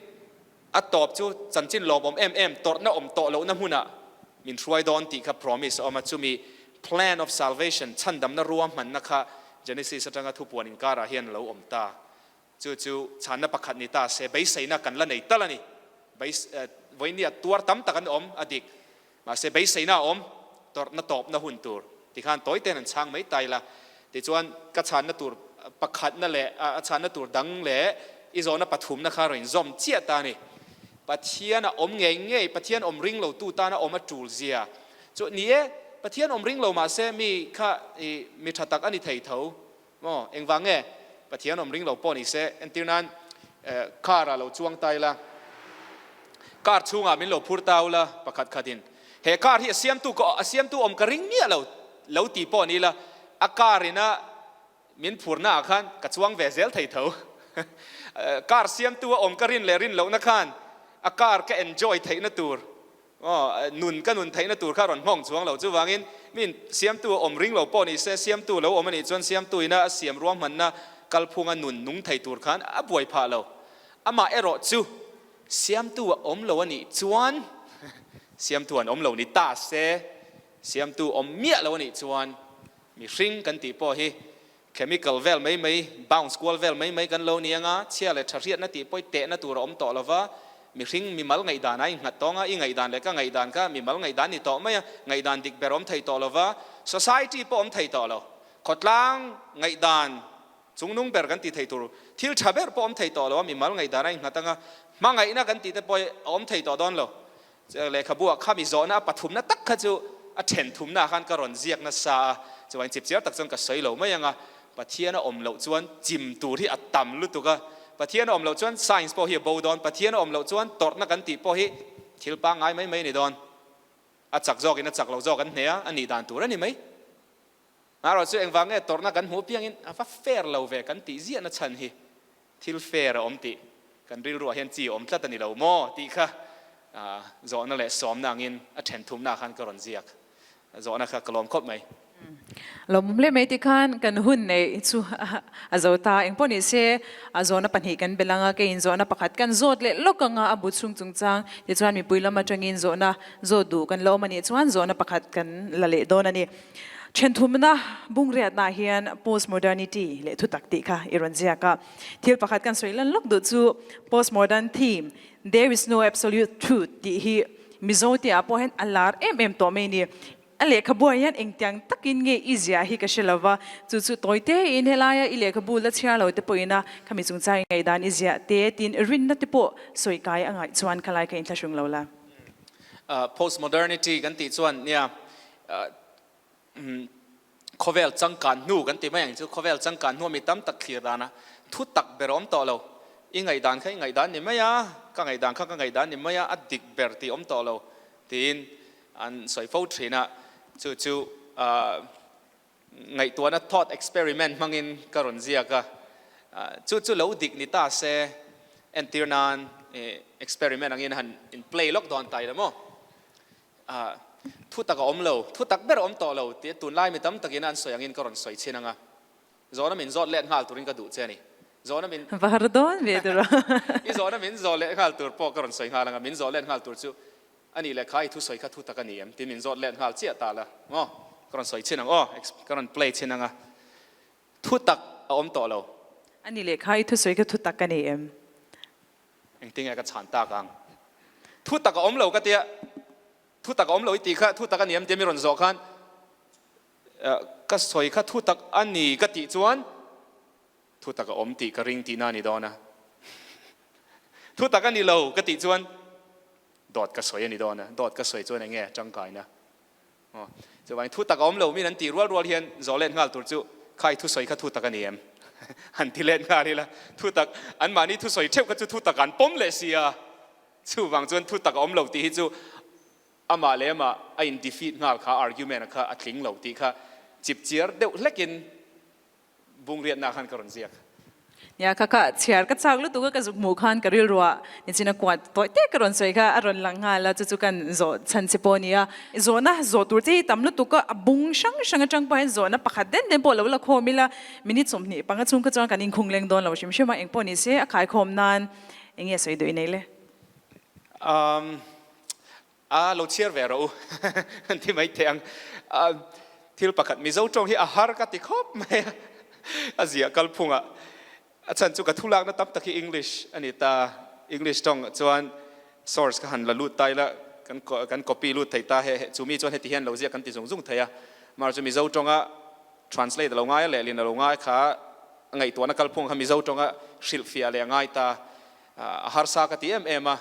a tawp chu chanchin lawmawm em em tawrhna awm tawh lohna hmunah min hruai dawn tih kha promise a awm a, chumi plan of salvation chhandamna ruahmanna kha Genesis atanga thupuan inkarah hian a lo awm ta. Chu chu chhanna pakhat ni ta se, beiseina kan la nei tal a ni. Beis, vawinia tuar tam tak an awm a dik. Mahse beiseina a awm, tawrhna tawpna hun tur. Tikhan tawi ten an chhang mai ta ila. Tichuan ka chhanna tur pakhatna leh a chhanna tur dang leh i zawhna pathumna kha rawn inzawm chiah ta a ni. Pathian a awm ngei ngei, Pathian awm ring lo tu tana awm a tul zia chu ni e, Pathian awm ring lo mahse mi kha i mi tha tak a ni thei tho maw? Engvang nge Pathian awm ring lo pawh ni se, entir nan car ah lo chuang ta ila, car chhungah min lo phur ta ula pakhat khatin he car hi a siamtu ka a siamtu awm ka ring miah lo lo ti pawh ni ila, a car ina Min phurna ah khan ka chuang ve zel thei tho. Car siamtu a awm ka rin leh rin lohna khan a car ka enjoy theihna tur, nun ka nun theihna tur kha a rawn nghawng chuang lo. Chuvangin min siamtu a awm ring lo pawh ni se, siamtu lo awm a nih chuan siamtu ina a siam ruahmanna kalphunga nun nung thei tur khan a buai phah lo. Amah erawh chu siamtu a awm lo a nih chuan siamtu an awm lo ni ta se, siamtu awm miah lo a nih chuan Mihring kan tih pawh hi chemical vel mai mai, bounce kual vel mai mai kan lo ni anga, chhia leh tha hriatna tih pawh tehna tur a awm tawh lova, mihring mimal ngaihdan a innghat tawng a, i ngaihdan leh ka ngaihdan kha mimal ngaihdan ni tawh mai a, ngaihdan dik ber awm thei tawh lova, society pawh awm thei tawh lo, khawtlang ngaihdan chungnung ber kan ti thei tur, thil tha ber pawh awm thei tawh lo a, mimal ngaihdan a innghat anga, hmangaihna kan tih te pawh hi a awm thei tawh dawn lo. Lehkhabu ah khami zawhna a pathumna tak kha chu a then thumna ah khan ka rawn ziak nasa a, chuan chipchiar tak chuan ka sawi lo mai ang a, Pathian a awm loh chuan chim tur hi a tam lutuk a, Pathian a awm loh chuan science pawh hi a bo dawn, Pathian a awm loh chuan tawrhna kan tih pawh hi thil pangngai mai mai a ni dawn, a chak zawkin a chak lo zawk an hneh a, a nih dan tur a ni mai. Marawh chu engvang nge tawrhna kan hmuh piangin a va fair lo ve kan tih ziahna chhan hi thil fair a awm tih kan rilruah hian chi a awm tlat a ni lo maw tih kha zawhna leh sawmna angin a then thumna khan ka rawn ziak zawhna kha ka lawm khawp mai. Lawmawm hle mai tikhan kan hun neih chu a zo ta. Engpawh ni se a zawhna pahnih kan bel anga keiin zawhna pakhat kan zawt leh lawk anga a bu chhung chungchang tichuan mipui lam atangin zawhna zawt duh kan la awm a nih chuan zawhna pakhat kan la leh dawn a ni. Thenthumna bungriatnaah hian postmodernity leh thutak tih kha i rawn ziak a. Thil pakhat kan sawi lan lawk duh chu postmodern theme, there is no absolute truth tih hi Mizo te ah pawh hian a lar em em tawh mai a ni. A lehkhabuah hian engtiang takin nge i ziah hi ka hre lo va, chu chu tawi tein helaia i lehkhabu la chhiar lo te pawhin a khami chungchang i ngaihdan i ziah te tin rinna te pawh sawi kai a ngaih chuan khalai ka inthlahrung lo la. Postmodernity kan tih chuan nia Khawvel changkan hnu kan ti mai ang chu, khawvel changkan hnu a mi tam tak thlir dana thu tak ber a awm tawh lo. I ngaihdan kha i ngaihdan ni mai a, ka ngaihdan kha ka ngaihdan ni mai a, a dik ber tih awm tawh lo tiin an sawi fo thin a. Chu chu ngaihtuahna thought experiment hmangin ka rawn ziak a, chu chu lo dik ni ta se entir nan experiment angin han in play lawk dawn ta ila maw? Ah, thu tak a awm lo, thu tak ber a awm tawh lo tih tunlai mi tam takin an sawi angin ka rawn sawi chhin ang a. Zawhna min zawt let nghal turin ka duh che a ni. Zawhna min. Va har dawn ve tur a. I zawhna min zawh let nghal tur pawh ka rawn sawi nghal ang a, min zawh let nghal tur chu a nih leh kha i thusawi kha thu tak a ni em tiin min zawt let nghal chiah ta la maw? Ka rawn sawi chhin ang aw, ka rawn play chhin ang a. Thu tak a awm tawh lo. A nih leh kha i thusawi kha thu tak a ni em? Engtinge ka chhan tak ang? Thu tak a awm lo ka tia, thu tak a awm lo i tih kha thu tak a ni em tia mi rawn zawh khan ka sawi kha thu tak a ni ka tih chuan thu tak a awm tih ka ring tihna a ni dawn a. Thu tak a ni lo ka tih chuan dawt ka sawi a ni dawn a, dawt ka sawi chuan enge tangkaina? Aw, chuvangin thu tak a awm lo min an tih rual rual hian zawh let nghal tur chu khai thusawi kha thu tak a ni em? Han ti let nghal ila, thu tak, anmahni thusawi theuh kha chu thu tak an pawm leh si a, chuvang chuan thu tak a awm lo tih hi chu amah leh amah a in defeat nghal kha argument kha a tling lo tih kha chipchiar deuh hlekin Bungriatna khan ka rawn ziak. Nia kha kha chhiar ka chak lutuk a ka zuk hmuh khan ka rilruah nichina kuat tawih te ka rawn sawi kha a rawn lang nghal a chu chu kan zawh chhan che pawh a ni a. Zawhna zawh tur che hi tam lutuk a, a bung hrang hrang atang pawh hian zawhna pakhat den den pawh lo la khawm ila minute 20 panga chhung kha chuan kan inkhung leng dawn lo hrim hrim a, engpawh ni se a khaikhawm nan eng nge sawi duh i nei le? Um, A lo chhiar ve rawh u an ti mai thei ang. Thil pakhat Mizo tawng hi a har ka ti khawp mai a, a ziah kalphungah a chhan chu ka thu lakna tam tak hi English a ni ta, English tawng chuan source ka han la lut ta ila kan kan copy lut thei ta he chu mi chuan heti hian lo ziah kan ti zung zung thei a, mahse chu Mizo tawnga translate a lo ngai a lehlin a lo ngai kha a ngaihtuahna kalphung kha Mizo tawnga hrilhfiah leh a ngai ta, a harsa ka ti em em a.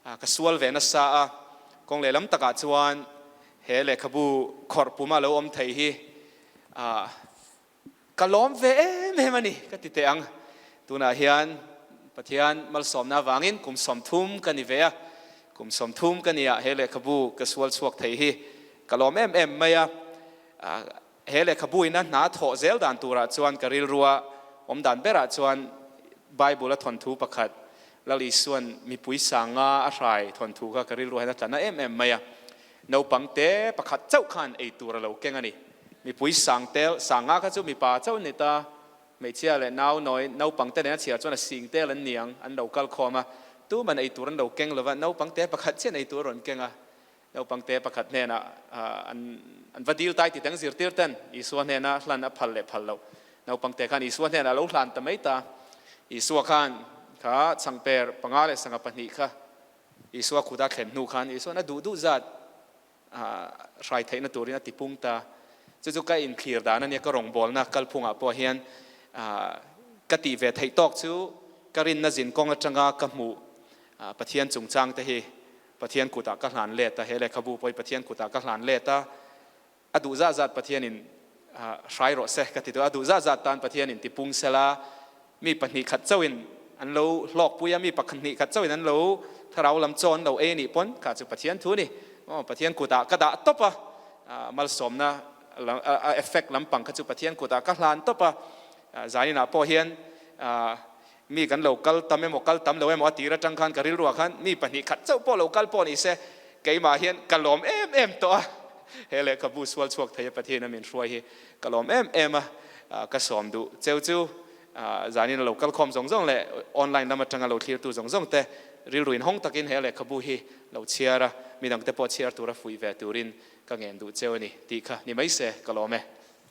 Ka sual ve nasa a, kawng lehlam takah chuan he lehkhabu khawrh puma lo awm thei hi ka lawm ve em em a ni ka ti teh ang. Tunah hian Pathian malsawmna avangin kum 30 ka ni ve a, kum 30 ka nia he lehkhabu ka sual chhuak thei hi ka lawm em em mai a. He lehkhabu ina hna thawh zel dan turah chuan ka rilrua awm dan berah chuan Bible a thawnthu pakhat, Lal Isua'n mipui sanga a hrai thawnthu kha ka rilruah hian a tla na em em mai a. Naupang te pakhat chauh khan ei tur a lo keng a ni. Mipui sang tel, sanga kha chu mipa chauh an ni ta, hmeichhia leh nau nawi naupang te nena chhiar chuan a sing tel an ni ang, an lo kal khawm a. Tuman ei tur an lo keng lova, naupang te pakhat chian ei tur a rawn keng a. Naupangte pakhat hnenah an va dil tai titeng zirtir ten Isua hnena hlan a phal leh phal loh. Naupangte khan Isua hnenah a lo hlan ta mai ta. Isua khan kha changper panga leh sangha pahnih kha Isua khuta thlen hnu khan Isua'n a duh duh zat hrai theihna turin a tipung ta. Chu chu ka inthlir dan a nia, ka rawngbawlna kalphungah pawh hian ka tih ve theih tawk chu ka rinna zinkawng atanga ka hmuh Pathian chungchang te hi Pathian kutah ka hlan let a, he lehkhabu pawh hi Pathian kutah ka hlan let a, a duh zat zat Pathianin hrai rawh se ka ti duh a, a duh zat zat tan Pathianin tipung sela, mi pahnih khat chauhin an lo hlawkpui a, mi pahnih khat chauhin an lo thlarau lam chaw an lo ei anih pawn kha chu Pathian thu a ni. Aw, Pathian kutah ka dah tawp a, malsawmna a effect lampang kha chu Pathian kutah ka hlan tawp a, zaninah pawh hian Mi kan lo kal tam emaw kal tam lo emaw a tir atang khan ka rilruah khan mi pahnih khat chauh pawh lo kal pawh ni se keimah hian ka lawm em em tawh a, he lehkhabu sual chhuak thei a Pathian a min hruai hi ka lawm em em a, ka sawm duh cheu chu zanin a lo kal khawm zawng zawng leh online lam atanga lo thlirtu zawng zawng te rilru inhawng takin he lehkhabu hi lo chhiar a, midang te pawh chhiar tura fuih ve turin ka ngen duh cheu a ni tih kha ni mai se ka lawm e.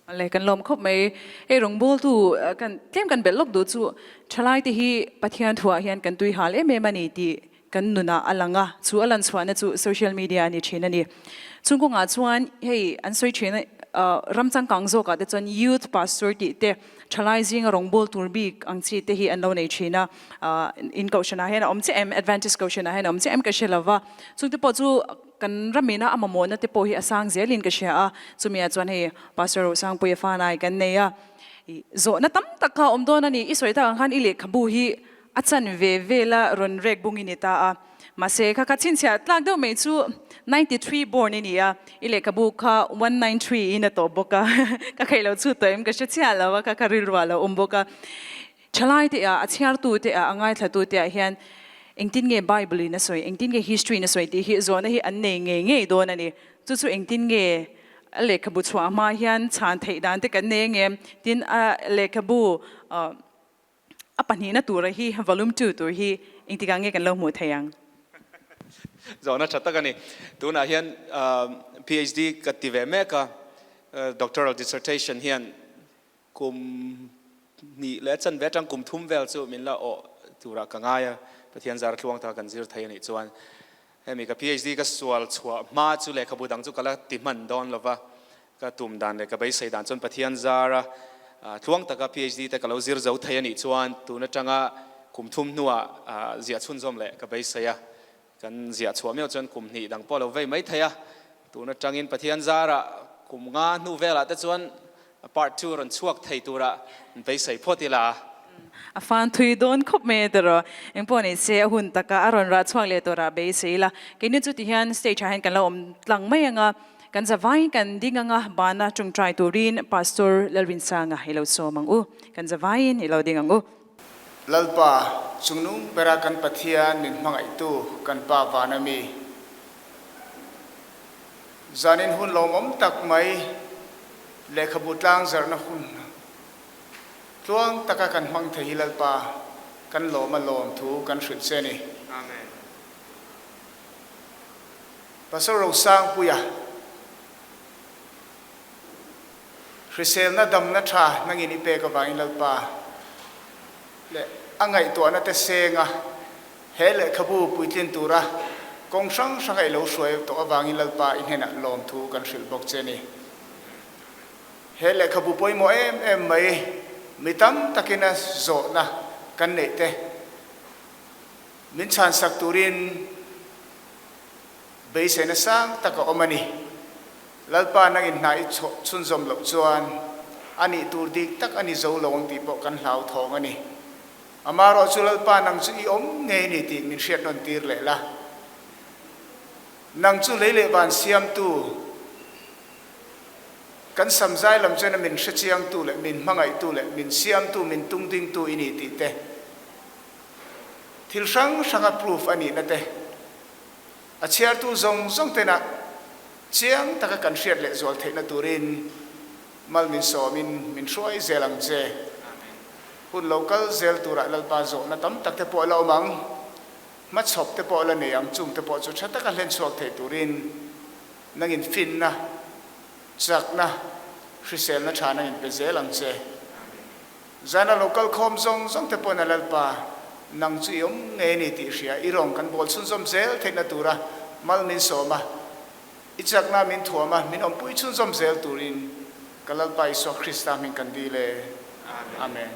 Le kan lawm khawp mai. Hei rawngbawltu kan tlem kan belh lawk duh chu thalai te hi Pathian thuah hian kan tui hal em em a ni tih kan nunah a lang a, chu a lan chhuahna chu social media a ni thin a ni. Chung kawngah chuan hei an sawi thin a ram changkang zawkah te chuan youth pastor tih te thalai zinga rawngbâwl tur bik ang chi te hi an lo nei thin a, in kohhranah hian a awm chiah em Adventist kohhranah hian a awm chiah em ka hre lo va, chungte pawh chu Kan ramina a mamawhna te pawh hi a sang zelin ka hria a, chumi ah chuan hei Pastor Rosangpuia fanai kan nei a, ih zawhna tam tak kha a awm dawn a ni, i sawi tak ang khan i lehkhabu hi a chan ve vela rawn rek bung i ni ta a, mahse kha kha chhinchhiah tlak deuh mai chu 93 born i ni a, i lehkhabu kha 193 in a tawp bawk a, ka kheih lo chhut tawh em ka hre chiah lo a, kha kha rilruah a lo awm bawk a. Thalai te ah, a chhiartu te ah, a ngaithlatu te ah hian engtin nge Bible in a sawi, engtin nge history in a sawi tih hi zawhna hi an nei ngei ngei dawn a ni. Chu chu engtin nge a lehkhabu chhuah hma hian chhan theih dan te kan nei angem? Tin, a lehkhabu a pahnihna tura hi, volume two tur hi engtikah nge kan lo hmuh theih ang? Zawhna tha tak a ni. Tunah hian PhD ka ti ve mek a, doctoral dissertation hian Kum hnih leh chan ve atang kum thum vel chu min la awh turah ka ngai a, Pathian zar tluang taka kan zir thei a nih chuan hemi ka PhD ka sual chhuah hma chu lehkhabu dang chu ka la ti hman dawn lo va, ka tum dan leh ka beisei dan chuan Pathian zara tluang taka PhD te ka lo zir zo thei a nih chuan tun atanga kum thum hnuah ziah chhunzawm leh ka beisei a, kan ziah chhuah meuh chuan kum hnih dang pawh a lo vei mai thei a, Tun atangin Pathian zarah kum nga hnu velah te chuan part two rawn chhuak thei turah beisei phawt ila. A fan thui dawn khawp mai a tiraw. Engpawh ni se a hun taka a rawn rah chhuak leh turah beisei ila. Keini chu tihian stage ah hian kan lo awm tlang mai ang a, kan zavaiin kan ding ang a, bana tawngtai turin Pastor Lalrinsanga i lo sawm ang u. Kan zavaiin i lo ding ang u. Lalpa, chungnung bera kan Pathian min hmangaihtu kan Pa vana mi. Zanin hun lawmawm tak mai lehkhabu tlang zarhna hun tluang taka kan hmang thei hi Lalpa kan lawm a lawm thu kan hrilh che a ni. Amen. Pastor Rosangpuia, Hriselna damna tha nangin i pek avangin Lalpa leh a ngaihtuahna te senga He lehkhabu puitlin tura kawng hrang hranga i lo hruai tawh avangin Lalpa i hnenah lawmthu kan hrilh bawk che a ni. He lehkhabu pawimawh em em mai mi tam takina zawhna kan neih te min chhansak turin Beiseina sang tak a awm a ni. Lalpa nangin hna i chhunzawm loh chuan a nih tur dik tak a ni zo lo ang tih pawh kan hlauthawng a ni. Amarawh chu Lalpa nang chu i awm ngei ni tih min hriat nawn tir leh la. Nang chu lei leh van siamtu, kan samzai lam chuan a min hrechiangtu leh min hmangaihtu leh min siamtu, min tungdingtu i ni tih te, thil hrang hranga proof a nihna te, A chhiartu zawng zawng tena chiang taka kan hriat leh zual theihna turin mal min sawmin min hruai zel ang che. Hun lo kal zel turah Lalpa zawhna tam tak te pawh a la awm ang, hmachhawp te pawh a la nei ang, chung te pawh chu tha taka hlen chhuak thei turin nangin finna, chakna, hriselna tha nangin pe zel ang che. Zana lo kal khawm zawng zawng te pawhin a Lalpa, nang chu i awm ngei a ni tih hria, i rawng kan bawl chhunzawm zel theihna tura mal min sawm a, i chakna min thuam a, min awmpui chhunzawm zel turin ka Lalpa Isua Krista hming kan dil e. Amen.